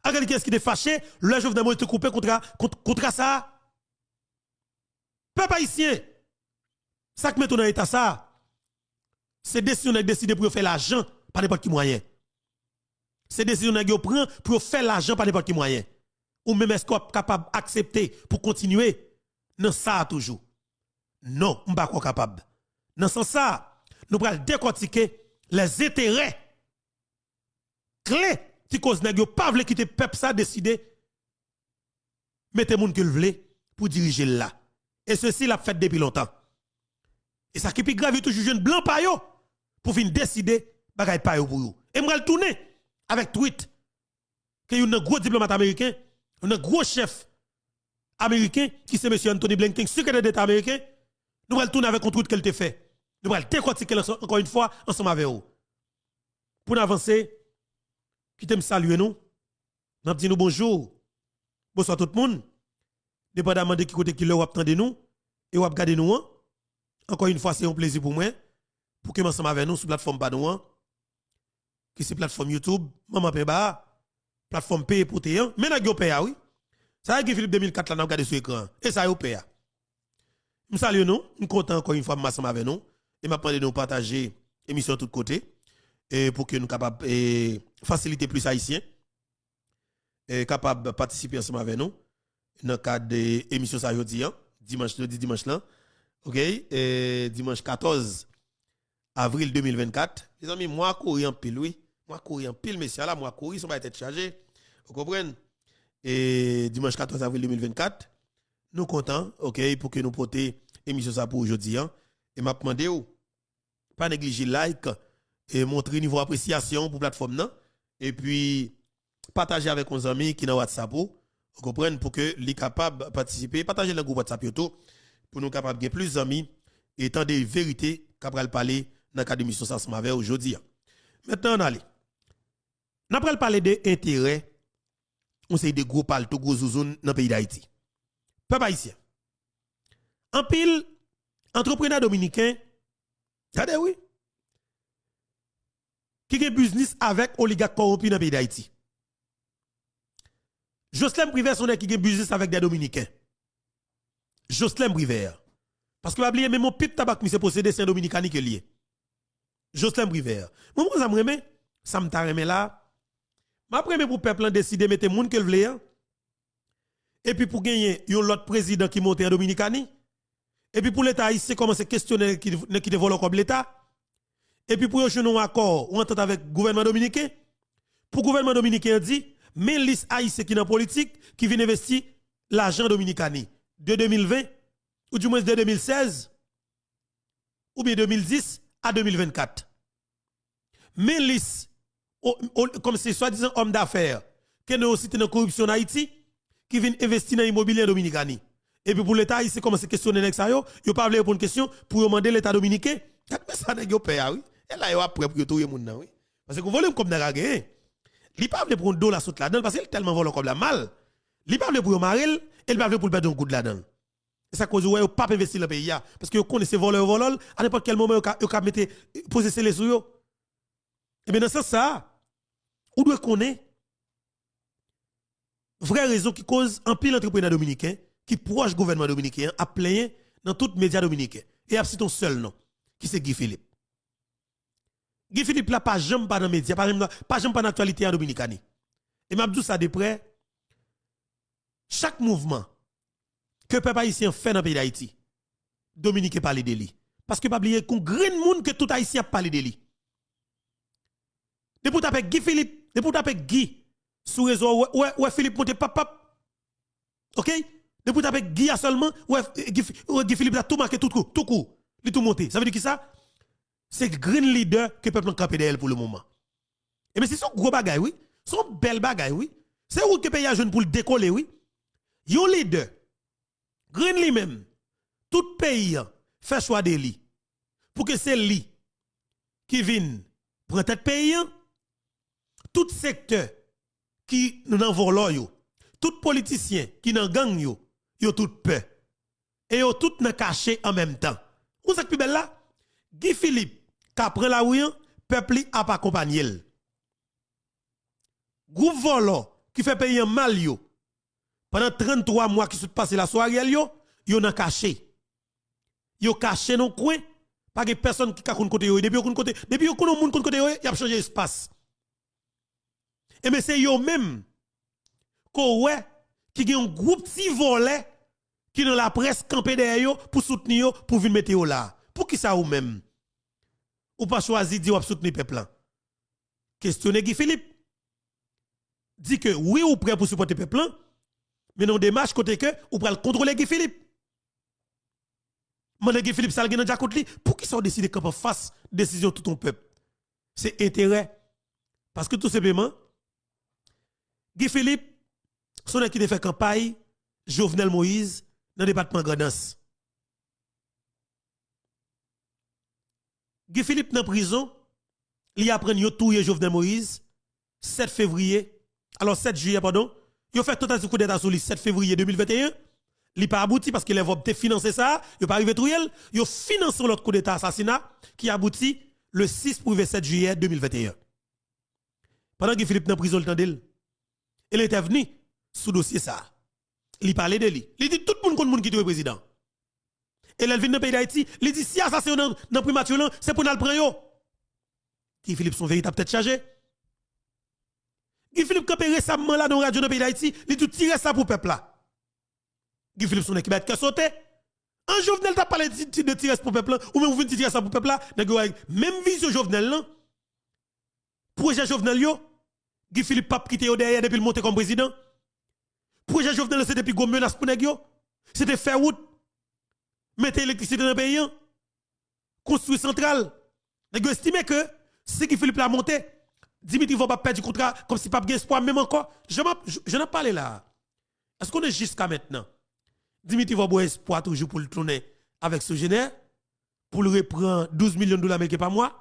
Al gade kiyès ki te fache lè Jovenel Moïse te koupe kontra, kont, kontra sa a. Pèp ayisyen, sa k mete w nan eta sa a, se desizyon nèg deside pou yo fè lajan pa nenpòt ki mwayen. Se desizyon nèg yo pran pou yo fè lajan pa nenpòt ki mwayen. Ou menm, èske w ap kapab aksepte pou kontinye nan sa a toujou? Non, m pa kwè w kapab. Nan sans sa a, nou pral dekòtike lèzenterè kle ki koz nèg yo pa vle kite pèp sa deside mete moun ke l vle pou dirije l la. E sesi l ap fèt depi lontan. E sa ki pi grav, yo toujou jwenn blan pa yo pou vin deside bagay pa yo pou yo. E m pral tounen avèk tweet ke youn nan gwo diplomat ameriken, youn nan gwo chèf ameriken, ki se mesye Anthony Blinken, sekretè deta ameriken, nou pral tounen avèk yon tweet ke l te fè. Nou pral dekòtike l ansanm, ankò yon fwa, ansanm avè w. Pou n avanse, kite m salye nou. N ap di nou bonjou, bonswa tout moun, depandaman de ki kote ki lè w ap tande nou e w ap gade nou an. Ankò yon fwa, se yon plezi pou mwen pou ke m ansanm avè nou sou platfòm pa nou an, ki se platfòm YouTube, Manman Penba a, platfòm Peye Pote an. Men nèg yo pè a, wi. Sa e Guy Philippe de mil kat la n ap gade sou ekran an. E sa yo pè a. M salye nou, m kontan ankò yon fwa m ansanm avè nou. E m ap mande nou pataje emisyon tout kote, e pou ke nou kapab e, fasilite plis Ayisyen e, kapab patisipe ansanm avè nou nan kad e, emisyon sa jodi an, dimanch, jodi dimanch lan. Oke, e, dimanch katòz avril de mil vennkat. Mezanmi, mwa kouri anpil, wi. Mwa kouri anpil, mesye, ala mwa kouri, se yon bagay tèt chaje. Ou konprann? E dimanch katòz avril de mil vennkat, nou kontan, oke, pou ke nou pote emisyon sa pou ou jodi an. E m ap mande w, pa neglije like, e montre nivo apresyasyon w pou platfòm nan. Epi, pataje avèk yon zanmi ki nan WhatsApp ou, ou konprann, pou ke li kapab patisipe. Pataje nan gwoup WhatsApp yo tou, pou nou kapab gen plis zanmi e tande verite k ap pral pale nan kad emisyon sa ansanm avè w jodi a. Mentnan, ann ale. N ap pral pale de enterè yon seri de gwo palto, gwo zouzoun nan peyi Dayiti. Pèp ayisyen, anpil antreprenè dominiken, gade wi, ki gen biznis avèk oligak kòwonpi nan peyi Dayiti. Joslèm Privè se yon nèg ki gen biznis avèk de dominiken. Joslèm Privè. Paske pa bliye, menm yon pip tabak misye posede, se an Dominikani ke l ye. Joslèm Privè. Mwen, mwen, sa m renmen, sa m ta renmen la, m ap renmen pou pèp lan deside mete moun ke l vle an, epi pou genyen yon lòt prezidan ki monte an Dominikani, epi pou Leta ayisyen kòmanse kesyone nèg ki, nèg ki te vòlò kòb Leta, epi pou yo jwenn yon akò, yon antant avèk gouvènman dominiken, pou gouvènman dominiken an di, men lis ayisyen ki nan politik, ki vin envesti lajan Dominikani, de de mil ven, ou di mwens de de mil sèz, oubyen de mil dis a de mil vennkat. Men lis, o, o, kòm se swadizan òm dafè, ke nou yo site nan koripsyon an Ayiti, ki vin envesti nan imobilye an Dominikani. Epi pou Leta ayisyen kòmanse kesyone nèg sa yo, yo pa vle reponn kesyon, pou yo mande Leta dominiken, gad men sa nèg yo pè a, wi. E la yo ap prè pou yo touye moun nan, wi. Paske gon volim kòb nèg la genyen. Li pa vle pou yon dola sot ladan l, paske l tèlman vòlò kòb la mal. Li pa vle pou yo mare l, e li pa vle pou l pèdi yon goud ladan l. E sa k koz ou wè yo p ap envesti nan peyi a. Paske yo konnen se vòlò yo vòlò l, a nenpòt kèl moman yo ka, yo ka mete, poze sele sou yo. Ebyen, nan sans sa a, ou dwe konnen vrè rezon ki koz anpil antreprenè dominiken, ki pwòch gouvènman dominiken an, ap plenyen nan tout medya dominiken. E y ap site yon sèl non, ki se Guy Philippe. Guy Philippe la pa janm pa nan medya, pa janm, pa janm pa nan aktyalite an Dominikani. E m ap di w sa de prè, chak mouvman ke pèp ayisyen an fè nan peyi Dayiti, Dominiken pale de li. Paske pa bliye, gon grenn moun ke tout Ayisyen ap pale de li. Depi w tape Guy Philippe, depi w tape Guy sou rezo, ou wè, ou wè, ou wè Philippe monte pap pap. Ok? Depi w tape Guy a sèlman, ou wè Guy, ou wè Guy Philippe la tou make tout kou, tout kou. Li tou monte. Sa vle di kisa? Se grenn lidè ke pèp lan kanpe dèyè l pou le moman. Ebyen, se yon gwo bagay, wi. Se yon bèl bagay, wi. Se wout ke peyi a jwenn pou l dekole, wi. Yon lidè, grenn li menm, tout peyi an fè chwa de li. Pou ke se li ki vin pran tèt peyi an, tout sektè ki nan vòlò yo, tout politisyen ki nan gang yo, yo tout pè. E yo tout nan kache an menm tan. Ou sa k pi bèl la? Guy Philippe ka pran lari an, pèp li ap akonpanye l. Gwoup vòlò ki fè peyi an mal yo, pandan tranntwa mwa ki sot pase la sou Ariel yo, yo nan kache. Yo kache nan kwen, pa gen pèsonn ki ka konn kote yo ye. Depi yo konn kote, depi yo konn yon moun konn kote yo ye, y ap chanje espas. Ebyen, se yo menm ke w wè ki gen yon gwoup ti vòlè ki nan laprès kanpe dèyè yo pou soutni yo, pou vin mete yo la. Poukisa ou menm, ou pa chwazi di w ap soutni pèp lan? Kestyone Guy Philippe. Di ke wi, ou prè pou sipòte pèp lan, men nan yon demach kote ke ou pral kontwole Guy Philippe. Mande Guy Philippe sa l gen nan djakout li. Poukisa w deside kanpe anfas desizyon tout yon pèp? Se enterè. Paske tou senpleman, Guy Philippe, se yon nèg ki te fè kanpay Jovenel Moïse nan depatman Grandans. Guy Philippe nan prizon, li aprann yo touye Jovenel Moïse sèt fevriye, alò sèt jiyè, padon, yo fè tantativ koudeta sou li sèt fevriye de mil venteyen, li pa abouti paske lè Vòb te finanse sa, yo pa rive touye l, yo finanse yon lòt koudeta asasina ki abouti le sis pou rive sèt jiyè de mil venteyen. Pandan Guy Philippe nan prizon, li tande l. E l entèvni sou dosye sa. Li pale de li. Li di tout moun konn moun ki touye prezidan. E lè l vin nan peyi Dayiti, li di si asasen yo nan, nan primati lan, se pou n al pran yo. Guy Philippe se yon veritab tèt chaje. Guy Philippe kanpe resamman la nan yon radyo nan peyi Dayiti, li di ti rès sa pou pèp la. Guy Philippe se yon nèg ki bay kè sote. An Jovenel t ap pale ti, ti, de ti rès pou pèp lan, ou menm ou vin di ti rès sa pou pèp la, nèg yo wè menm vizyon Jovenel lan, pwojè Jovenel yo, Guy Philippe p ap kite yo dèyè depi l monte kòm prezidan. Pwojè Jovenel yo se te pi gwo menas pou nèg yo. Se te fè wout, mete elektrisite nan peyi an, konstwi santral. Nèg yo estime ke si Guy Philippe la monte, Dimitri Vorbe ap pèdi kontra, kòmsi p ap gen espwa menm ankò. Jan m ap, jan n ap pale la a, èske w konnen jiska mentnan, Dimitri Vorbe wè espwa toujou pou l tounen avèk Sogener, pou l repran douz milyon dola ameriken pa mwa,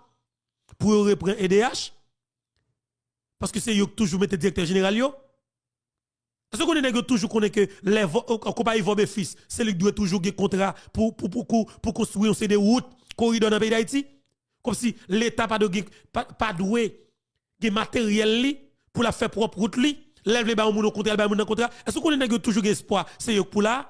pou yo repran E D H? Paske se yo k toujou mete direktè jeneral yo. Èske w konnen nèg yo toujou konnen ke lè Vò-, konpayi Vorbe Fils, se li k dwe toujou gen kontra pou, pou, pou, pou, pou konstwi yon seri de wout, koridò nan peyi Dayiti? Kòmsi Leta pa dwe gen, pa, pa dwe gen materyèl li pou l ap fè pwòp wout li. Lè l vle bay yon moun yon kontra, l bay moun nan kontra. Èske w konnen nèg yo toujou gen espwa se yo k pou la?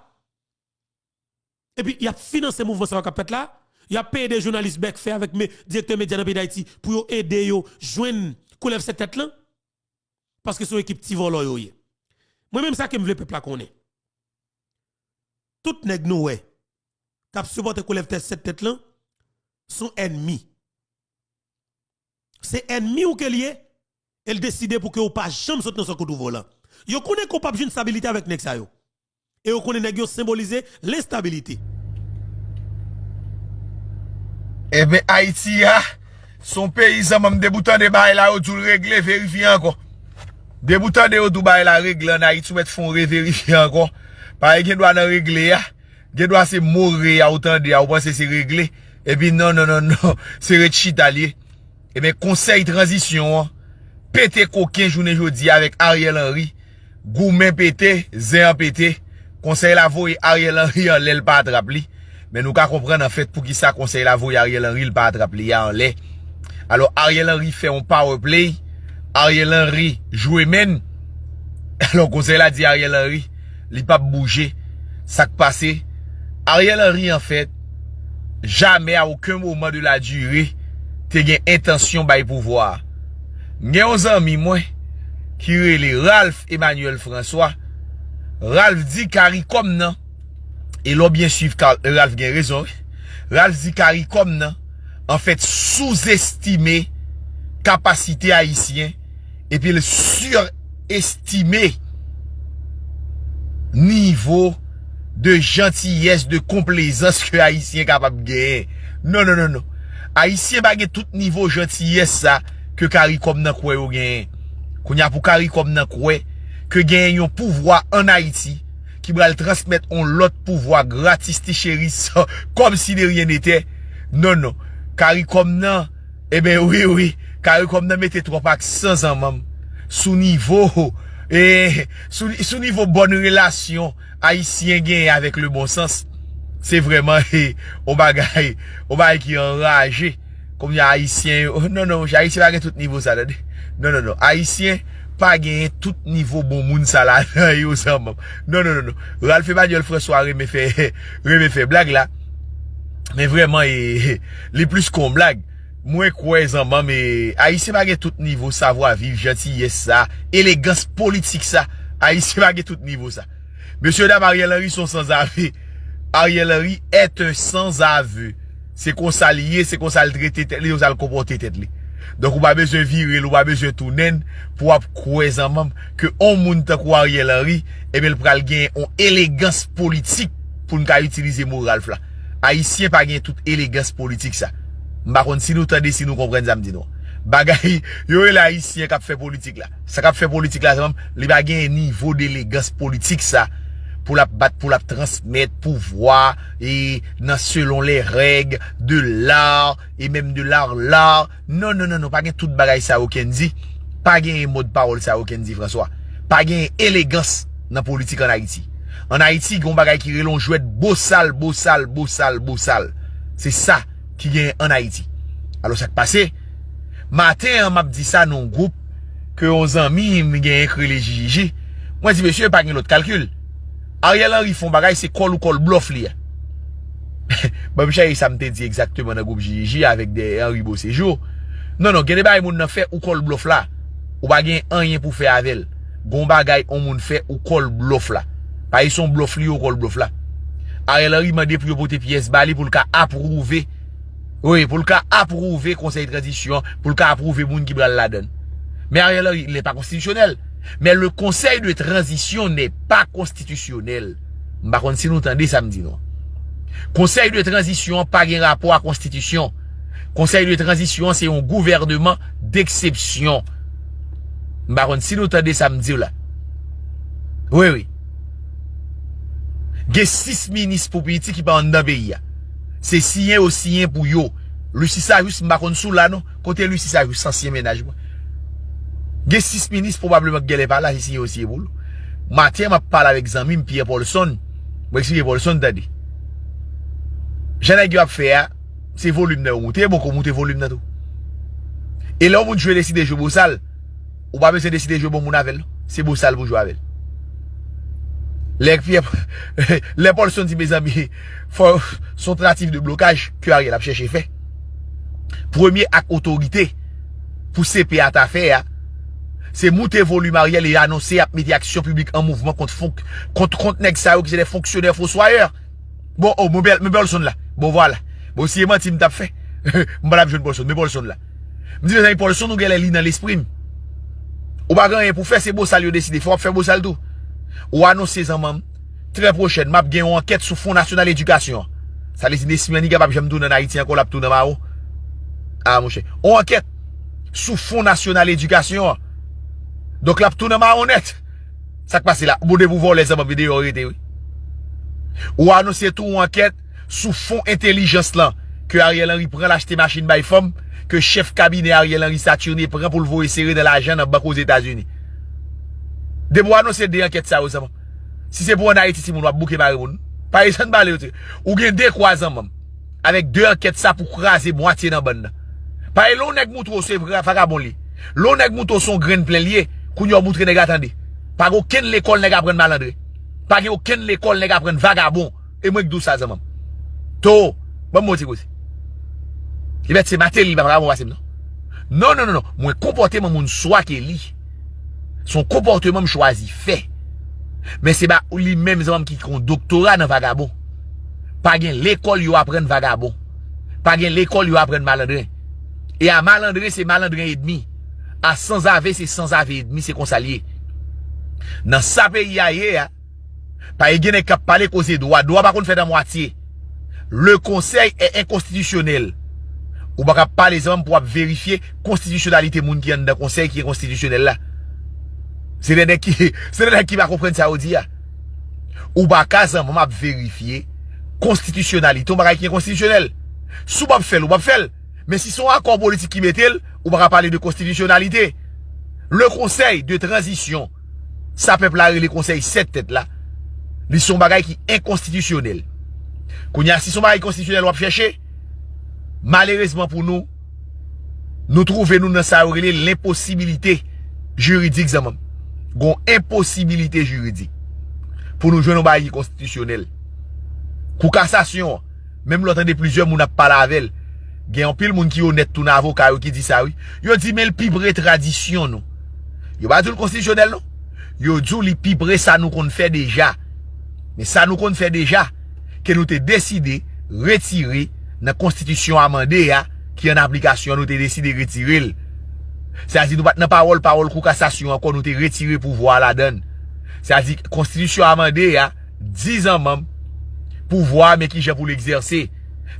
Epi, y ap finanse mouvman sa yo k ap fèt la. Y ap peye de jounalis bèk fè avèk me, direktè medya nan peyi Dayiti pou yo ede yo jwenn koulèv sèt tèt lan. Paske se yon ekip ti vòlò yo ye. Mwen menm sa ke m vle pèp la konnen. Tout nèg nou wè k ap sipòte koulèv tèt sèt tèt lan, se yon ènmi. Se ènmi w ke l ye, e l deside pou ke w pa janm sot nan sèk ou twouve w lan. Yo konnen ke w p ap jwenn stabilite avèk nèg sa yo. E yo konnen nèg yo senbolize lenstabilite. Ebyen, Ayiti a, se yon peyi zanmanm, depi w tande bagay la, yo di w l regle, verifye ankò. Depi w tande yo di w bagay la regle ann Ayiti, ou mèt fè yon reverifye ankò. Paske gen dwa nan regle a, gen dwa se mo re a ou tande a, ou panse se regle. Epi non, non, non, non, se ret chita l ye. Ebyen, konsèy tranzisyon an pete koken jounen jodi a avèk Ariel Henry. Goumen pete, zen an pete. Konsèy la voye Ariel Henry anlè, l pa atrap li. Men nou ka konprann, anfèt, poukisa konsèy la voye Ariel Henry, l pa atrap li a anlè. Alò, Ariel Henry fè yon power play. Ariel Henry jwe menn. Alò, konsèy la di Ariel Henry, li p ap bouje. Sa k pase? Ariel Henry, anfèt, jamè, à aucun moment de la durée, te gen entansyon bay pouvwa a. M gen yon zanmi mwen ki rele Ralph Emmanuel François. Ralph di CARICOM nan, e lè w byen swiv, Ka-, Ralph gen rezon, wi. Ralph di CARICOM nan, anfèt, souzestime kapasite ayisyen, epi l sirestime nivo de jantiyès, de konplezans ke Ayisyen kapab genyen. Non, non, non, non. Ayisyen pa gen tout nivo jantiyès sa ke Karikòm nan kwè yo genyen. Kounye a pou Karikòm nan kwè ke genyen yon pouvwa ann Ayiti ki pral transmèt yon lòt pouvwa gratis ti cheri san, kòmsi de ryen netè. Non, non. Karikòm nan, Eben wi, wi. Karikòm nan mete twòp aksan zanmanm sou nivo, e, sou, sou nivo bòn relasyon Ayisyen genyen avèk le bon sans. Se vrèman, e, yon bagay, yon bagay ki anraje. Kounye a Ayisyen yo, non, non, monchè, Ayisyen pa gen tout nivo sa, tande. Non, non, non. Ayisyen pa genyen tout nivo bon moun sa ladan yo, zanmanm. Non, non, non, non. Ralph Emmanuel François renmen fè, renmen fè blag la. Men vrèman, e, li plis ke yon blag. Mwen kwè, zanmanm, e, Ayisyen pa gen tout nivo savwa viv, jantiyès sa, elegans politik sa. Ayisyen pa gen tout nivo sa. Mesye dam, Ariel Henry se yon sanzave. Ariel Henry est un sans-aveu. Se konsa li ye, se konsa l trete tèt li, se konsa l konpòte tèt li. Donk, ou pa bezwen vire l, ou pa bezwen tounen l pou w ap kwè, zanmanm, ke yon moun tankou Ariel Henry, ebyen, l pral gen yon elegans politik pou n ka itilize mo Ralph la. Ayisyen pa gen tout elegans politik sa. M pa konn si nou tande, si nou konprann sa m di nou. Bagay, yo rele Ayisyen k ap fè politik la. Sa k ap fè politik la, zanmanm, li pa gen nivo delegans politik sa pou l ap bat, pou l ap transmèt pouvwa e nan selon les règles de l'art et même de l'art l'art. Non, non, non, non, pa gen tout bagay sa yo, Kendy. Pa gen mòd pawòl sa yo, Kendy François. Pa gen elegans nan politik ann Ayiti. Ann Ayiti, gen yon bagay ki rele yon jwèt bosal, bosal, bosal, bosal. Se sa ki genyen ann Ayiti. Alò, sa k pase? Maten an, m ap di sa nan yon gwoup ke yon zanmi m genyen k rele Jijiji. Mwen di, mesye, pa gen lòt kalkil. Ariel Henry fè yon bagay, se kòl ou kòl blòf li a. Ban m chèche sa m te di egzakteman nan gwoup Jijiji avèk de Henry Beauséjour. Non, non, gen de bagay moun nan fè ou kòl blòf la. Ou pa gen anyen pou fè avè l. Gon bagay yon moun fè ou kòl blòf la. Pa e se yon blòf li yo kòl blòf la. Ariel Henry mande pou yo pote pyès ba li pou l ka apwouve. Wi, pou l ka apwouve konsèy tranzisyon, pou l ka apwouve moun ki pral ladan l. Men Ariel Henry, il n'est pas constitutionnel. Mais le conseil de transition n'est pas constitutionnel. M pa konn si nou tande sa m di nou. Konsèy de tranzisyon an pa gen rapò a konstitisyon. Konsèy de tranzisyon an se yon gouvènman deksepsyon. M pa konn si nou tande sa m di w la. Wi, wi. Gen sis minis pou piti ki pa anndan peyi a. Se siyen yo siyen pou yo. Lucie Sageus, m pa konn si w la non. Kote Lucie Sageus, ansyen mennaj mwen? Gen sis minis pwobableman ki genlè pa la, se siyen yo siyen pou l. Maten an, m ap pale avèk zanmi m, Pierre Paulson. Mwen eksplike Paulson, tande. Jan nèg yo ap fè a, se volim nan yo moute, bon, ko moute volim nan tou. E lè yon moun jwe deside jwe bosal, ou pa bezwen deside jwe bon moun avè l, non. Se bosal pou jwe avè l. Lè Pierre, lè Paulson di, mezanmi, fò, se yon tantativ de blokaj ke Ariel ap chèche fè. Premye ak otorite pou C P A ta fè a, se moute volim Ariel e anonse y ap mete aksyon piblik an mouvman kont fonk-, kont, kont nèg sa yo ki se de fonksyonè foswayè. Bon, oh, men Paulson la. Bon, vwala. Bon, si e manti m t ap fè, m pa t ap jwenn Paulson, men Paulson la. M di, mezanmi, Paulson, ou genlè li nan lespri m. Ou pa gen anyen pou fè, se bosal yo deside. Fò w ap fè bosal tou. Ou anonse zanmanm, trè pwochèn, m ap gen yon ankèt sou Fon Nasyonal Edikasyon an. Sa vle di, Nesmy Annie kapab janm tounen ann Ayiti ankò, l ap tounen mawon. A, monchè. Yon ankèt sou Fon Nasyonal Edikasyon an. Donk, l ap tounen mawon nèt. Sa k pase la? Bon, depi w vòlè, zanmanm, deyò w rete, wi. Ou anonse tou yon ankèt sou fon entèlijans lan, ke Ariel Henry pran l achte machin bay fanm, ke chèf kabinè Ariel Henry Saturne pran pou l voye sere nan lajan nan bank Ozetazini. Depi w anonse de ankèt sa yo, zanmanm, si se pou ann Ayiti, timoun, w ap bouke mare moun. Pa esann pale yo, ti. Ou gen de kwa, zanmanm, avèk de ankèt sa pou kraze mwatye nan bann nan. Paske lè yon nèg moutre w se vra-, vagabon li ye. Lè yon nèg moutre w se yon grenn plen li ye, kounye a w moutre nèg la tande. Pa gen okenn lekòl nèg aprann malandren. Pa gen okenn lekòl nèg aprann vagabon. E mwen k di w sa, zanmanm. To, ban m yon ti koze. Ebyen, se Martelly pa vagabon pase m, non. Non, non, non, non. Mwen konpòteman moun swa ke li. Se yon konpòteman m chwazi fè. Men se pa li menm, zanmanm, ki gen yon doktora nan vagabon. Pa gen lekòl yo aprann vagabon. Pa gen lekòl yo aprann malandren. E a malandren, se malandren edmi. A sanzave, se sanzave edmi, se konsa l ye. Nan sa peyi a ye a, Pa gen nèg k ap pale koze dwa. Dwa pa konn fèt an mwatye. Le Conseil est inconstitutionnel. Ou pa ka pale zanmi pou w ap verifye konstitisyonalite moun ki anndan konsèy ki enkonstitisyonèl la. Se de nèg ki, se de nèg ki pa konprann sa yo di a. Ou pa ka zanmi ap verifye konstitisyonalite yon bagay ki enkonstitisyonèl. Si w p ap fè l, ou p ap fè l. Men si se yon akò politik ki mete l, ou pa ka pale de konstitisyonalite. Le Conseil de transition, sa pèp la rele konsèy sèt tèt la, li se yon bagay ki enkonstitisyonèl. Kounye a, si se yon bagay konstitisyonèl w ap chèche, malerezman pou nou, nou twouve nou nan sa yo rele lenposibilite jiridik, zanmi m. Gon enposibilite jiridik pou nou jwenn yon bagay ki konstitisyonèl. Kou kasasyon an, menm lè w tande plizyè moun ap pale avè l, gen anpil moun ki onèt tou nan avoka yo ki di sa, wi. Yo di, men l pi pre tradisyon nou. Yo pa di w l konstitisyonèl, non. Yo di w li pi pre sa nou konn fè deja. Men sa nou konn fè deja, ke nou te deside retire nan konstitisyon amande a, ki an aplikasyon, nou te deside retire l. Sa di nou pa t nan pawòl, pawòl kou kasasyon ankò, nou te retire pouvwa a ladan l. Sa di konstitisyon amande a, di zanmi m pouvwa a, men kijan pou l egzèse.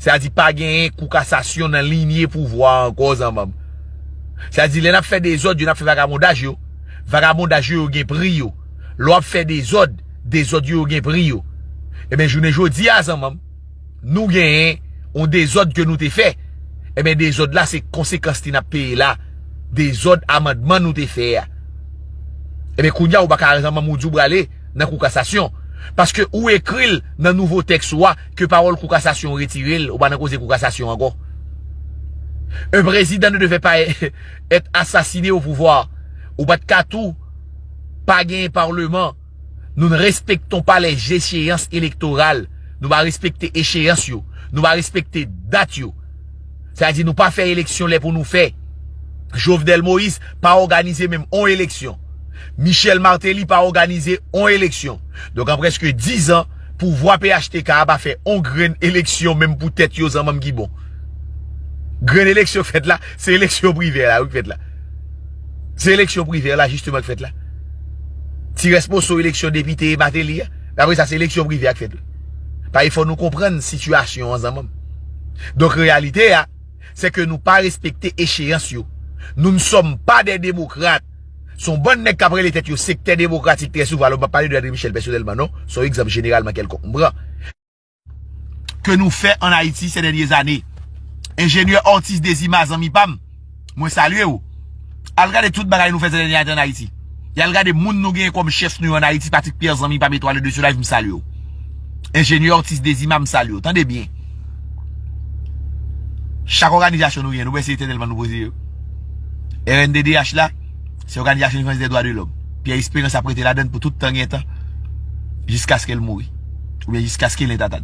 Sa di pa genyen kou kasasyon nan linye pouvwa a ankò, zanmi m. Sa di lè n ap fè dezòd yo, n ap fè vagabondaj yo, vagabondaj yo, yo gen pri yo. Lè w ap fè dezòd, dezòd yo, yo gen pri yo. Ebyen, jounen jodi a, zanmi m, nou genyen yon dezòd ke nou te fè. Ebyen, dezòd la, se konsekans li n ap peye la. Dezòd amandman nou te fè a. Ebyen, kounye a, ou pa ka zanmi m ou di w prale nan kou kasasyon. Paske ou ekri l nan nouvo tèks ou a ke pawòl kou kasasyon retire l, ou pa nan koze kou kasasyon ankò. Un président ne devait pas être assassiné au pouvoir. Ou pa t ka tou pa genyen palman. Nous ne respectons pas les échéances électorales. Nou pa respekte echeyans yo. Nou pa respekte dat yo. Sa di nou pa fè eleksyon lè pou nou fè. Jovenel Moïse pa òganize menm on eleksyon. Michel Martelly pa òganize on eleksyon. Donk, an prèske diz an, pouvwa P H T K a pa fè on grenn eleksyon menm pou tèt yo, zanmi m, ki bon. Grenn eleksyon k fèt la, se eleksyon Privè la, wi, k fèt la. Se eleksyon Privè la, jisteman, k fèt la. Ti rès moso eleksyon depite Martelly a. Apre sa, se eleksyon Privè a k fèt la. Paske fò nou konprann sitiyasyon an, zanmi m. Donk, reyalite a, se ke nou pa respekte echeyans yo. Nous ne sommes pas des démocrates. Se yon bann nèg k ap rele tèt yo sektè demokratik trè souvan. Alò, m p ap pale de André Michel pèsonèlman, non. Se yon egzanp jeneralman kèlkonk m pran. Ke nou fè an Ayiti ces dernières années. Enjenyè Ortiz Dezima, zanmi pa m, mwen salye w. Al gade tout bagay nou fè ces dernières années an Ayiti. E al gade moun nou genyen kòm chèf nou yo an Ayiti, Patrick Pierre, zanmi pa m, Etwal de Soleil, m salye w. Enjenyè Ortiz Dezima, m salye w. Tande byen. Chak òganizasyon nou genyen, nou wè se etènèlman nou poze yo. R N D D H la, se òganizasyon defansè dwa de lòm. Pierre Espérance ap rete ladan l pou tout tan gen tan, jiskaske l mouri. Oubyen jiskaske l entatad.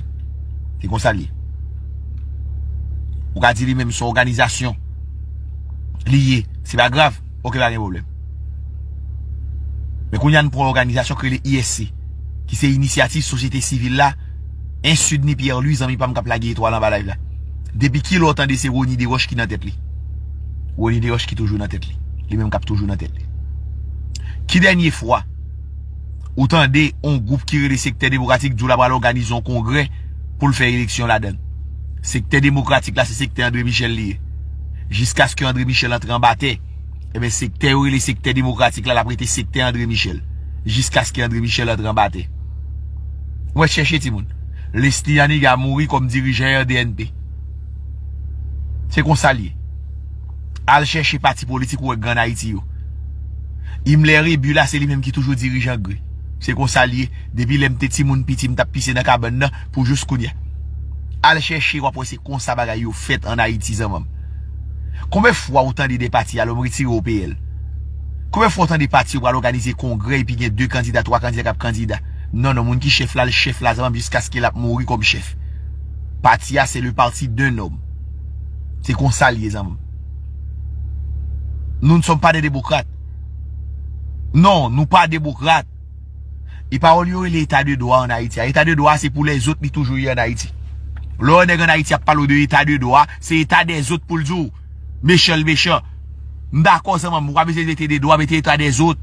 Se konsa l ye. Ou ka di li menm se yon òganizasyon li ye. Se pa grav. Oke, pa gen pwoblèm. Men kounye a n pran yon òganizasyon ki rele I S C, ki se inisyativ sosyete sivil la, en Sydney Pierre Louis, zanmi pa m k ap lage etwal anba live la. Depi kilè w tande se Rony Desroches ki nan tèt li? Rony Desroches ki toujou nan tèt li. Li menm k ap toujou nan tèt li. Ki dènye fwa ou tande yon gwoup ki rele Sektè Demokratik di w l ap al òganize yon kongrè pou l fè eleksyon ladan l? Sektè Demokratik la, se sektè André Michel li ye. Jiskaske André Michel antre anba tè, ebyen, sektè yo rele Sektè Demokratik la, l ap rete sektè André Michel. Jiskaske André Michel antre anba tè. Mwen chèche timoun. Leslie Aniga mouri kòm dirijan R D N P. Se konsa l ye. Al chèche pati politik ou wè k gen ann Ayiti yo. Himmler Rébu la, se li menm ki toujou dirijan gre. Se konsa l ye. Depi lè m te timoun piti, m t ap pise nan kabann nan pou jous kounye a. Al chèche, w ap wè se konsa bagay yo fèt ann Ayiti, zanmi m. Konbyen fwa ou tande de pati, alò m retire O P L? Konbyen fwa ou tande pati yo pral òganize kongrè epi gen de kandida, twa kandida k ap kandida? Non, non, moun ki chèf la, l chèf la, zanmi m, jiskaske l ap mouri kòm chèf. Pati a, se le parti d'un homme. Se konsa l ye, zanmi m. Nous ne sommes pas des démocrates. Non, nou pa demokrat. E pawòl yo rele eta de dwa ann Ayiti a. Eta de dwa a, se pou lèzòt li toujou ye ann Ayiti. Lè w wè nèg ann Ayiti ap pale w de eta de dwa, se eta dèzòt pou l di w. Mechan l mechan. M dakò, zanmi m, ou pa bezwen mete de dwa, mete eta dèzòt.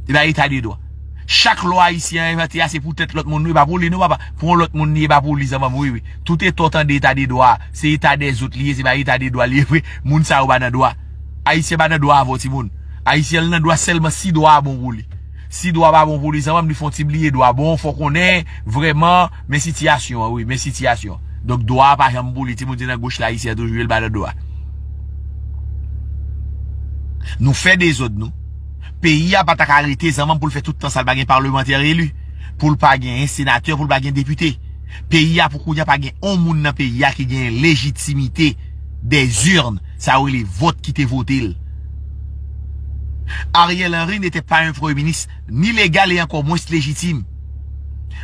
E pa eta de dwa. Chak lwa ayisyen an envante a, se pou tèt lòt moun, wi, pa pou li, non, papa. Pou yon lòt moun li ye, pa pou li, zanmi m, wi, wi. Tout eta w tande, eta de dwa, se eta dèzòt li ye, se pa eta de dwa li ye vre. Moun sa yo pa nan dwa. Ayisyen pa nan dwa avè w, timoun. Ayisyen nan dwa sèlman si dwa a bon pou li. Si dwa pa bon pou li, zanmi m, li fè yon ti bliye dwa. Bon, fò w konnen, vrèman, men sitiyasyon an, wi, men sitiyasyon an. Donk, dwa a pa janm pou li, timoun, se nan goch la, ayisyen an toujou ye, l pa nan dwa. Nou fè dezòd, nou. Peyi a pa ta ka rete, zanmi m, pou l fè tout tan sa, l pa gen palmantè eli, pou l pa gen senatè, pou l pa gen depite. Peyi a, pou kounye a, pa gen yon moun nan peyi a ki gen lejitimite dèzirn, sa yo rele vòt ki te vote l. Ariel Henry n'était pas un premier ministre ni légal et encore moins légitime.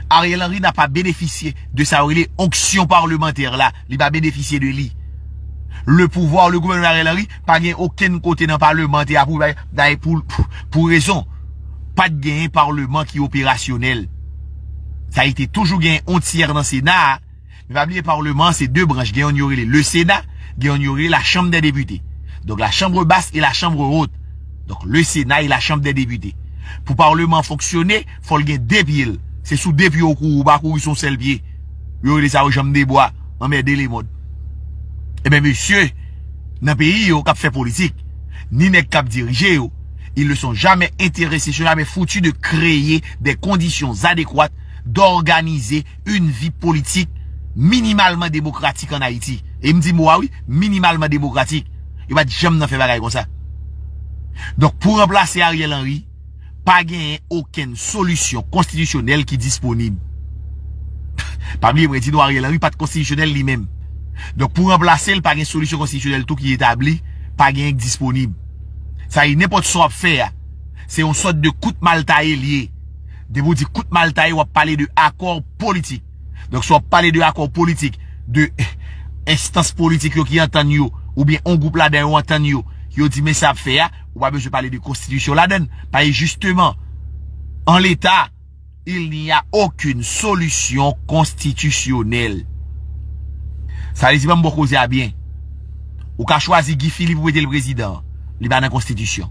Ariel Henry n'a pas bénéficié de sa yo rele onction parlementaire la. Li pa benefisye de li. Le pouvoir, le gouvènman Ariel Henry, pa gen okenn kote nan palman te apwouve bagay pou, pou, pou rezon. Pa t genyen palman ki operasyonèl. Sa ete toujou genyen yon tyè nan Sena a. Men pa bliye palman an se de branch. Gen yonn yo rele le Sena, gen yonn yo rele la Chambre des députés. Donk la Chambre basse et la Chambre haute. Donk le Sena e la Chanm dè Depite. Pou palman an fonksyone, fò l gen de pye l. Se sou de pye w kouri, ou pa kouri sou yon sèl pye. Yo rele sa yo janm de bwa, anmède lemonn. Ebyen mesye, nan peyi yo k ap fè politik, ni nèg k ap dirije yo, ils ne sont jamais intéressés, sont jamais foutus de créer des conditions adéquates d'organiser une vie politique minimalement démocratique en Haïti. E m di mo a wi, minimalement démocratique. Yo pa t janm nan fè bagay konsa. Donk, pou ranplase Ariel Henry, pa genyen okenn solisyon konstitisyonèl ki disponib. Pa bliye, mwen di nou, Ariel Henry pa t konstitisyonèl li menm. Donk, pou ranplase l, pa gen solisyon konstitisyonèl tou ki etabli, pa genyen k disponib. Sa ye, nenpòt sa w ap fè a, se yon sòt de kout maltaye l ye. Depi w di kout maltaye, w ap pale de akò politik. Donk, si w ap pale de akò politik, de enstans politik yo ki antann yo, oubyen yon gwoup ladan yo antann yo, yo di men sa ap fè a, ou pa bezwen pale de konstitisyon ladan l. Paske jisteman, an leta, il n'y a aucune solution constitutionnelle. Sa vle di, ban m bon koze a byen. Ou ka chwazi Guy Philippe ou mete l prezidan, li pa nan konstitisyon.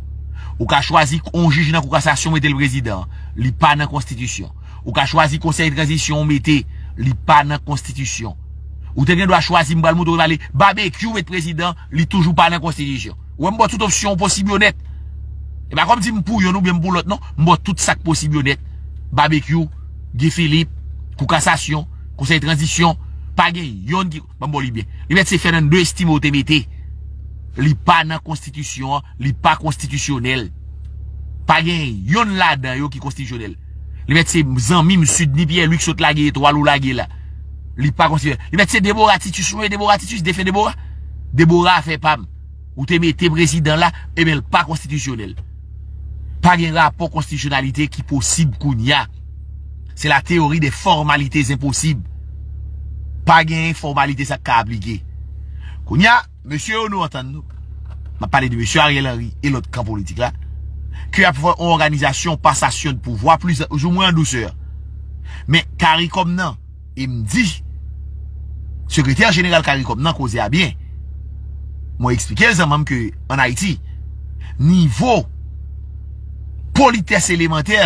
Ou ka chwazi yon jij nan kou kasasyon mete l prezidan, li pa nan konstitisyon. Ou ka chwazi konsèy tranzisyon ou mete, li pa nan konstitisyon. Ou te gen dwa chwazi, m pral montre w pale, Babekyou met prezidan, li toujou pa nan konstitisyon. Ou wè m ba w tout opsyon posib yo nèt. E pa kòm di m pou yonn oubyen m pou lòt non, m ba w tout sa k posib yo nèt. Babekyou, Guy Philippe, kou kasasyon, konsèy tranzisyon, pa gen yonn ki, ban m ba w li byen. Li mèt se Fernando Estime ou te mete. Li pa nan konstitisyon an, li pa konstitisyonèl. Pa gen yonn ladan yo ki konstitisyonèl. Li mèt se zanmi m Sidney Pierre Luc sot lage etwal ou lage la. Li pa konstitisyonèl. Li mèt se Deborah Titus, ou wè Deborah Titus, defen Deborah. Deborah afè pa m. Ou te mete prezidan la, ebyen l pa konstitisyonèl. Pa gen rapò konstitisyonalite ki posib kounye a. C'est la théorie des formalités impossibles. Pa gen fòmalite sa k ka aplike. Kounye a, mesye yo nou antann nou. M ap pale de mesye Ariel Henry e lòt kan politik la. Ke y ap fè yon òganizasyon pasasyon de pouvwa pli, ouzou mwen an dousè. Men CARICOM nan, e m di, sekretè jeneral CARICOM nan koze a byen. Mwen eksplike l zanmi m ke ann Ayiti, nivo politès elemantè,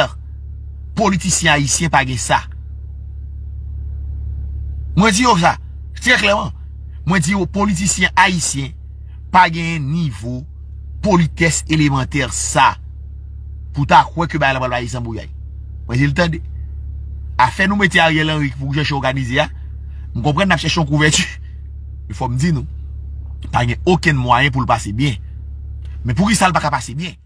politisyen ayisyen pa gen sa. Mwen di yo sa, trè klèman. Mwen di yo, politisyen ayisyen pa genyen nivo politès elemantè sa. Pou ta kwè ke bagay la pral bay zanbouyay. Mwen di l tande. Afè nou mete Ariel Henry pou chèche òganize a, m konprann n ap chèche yon kouvèti. Men fò m di nou, pa gen okenn mwayen pou l pase byen. Men poukisa l pa ka pase byen?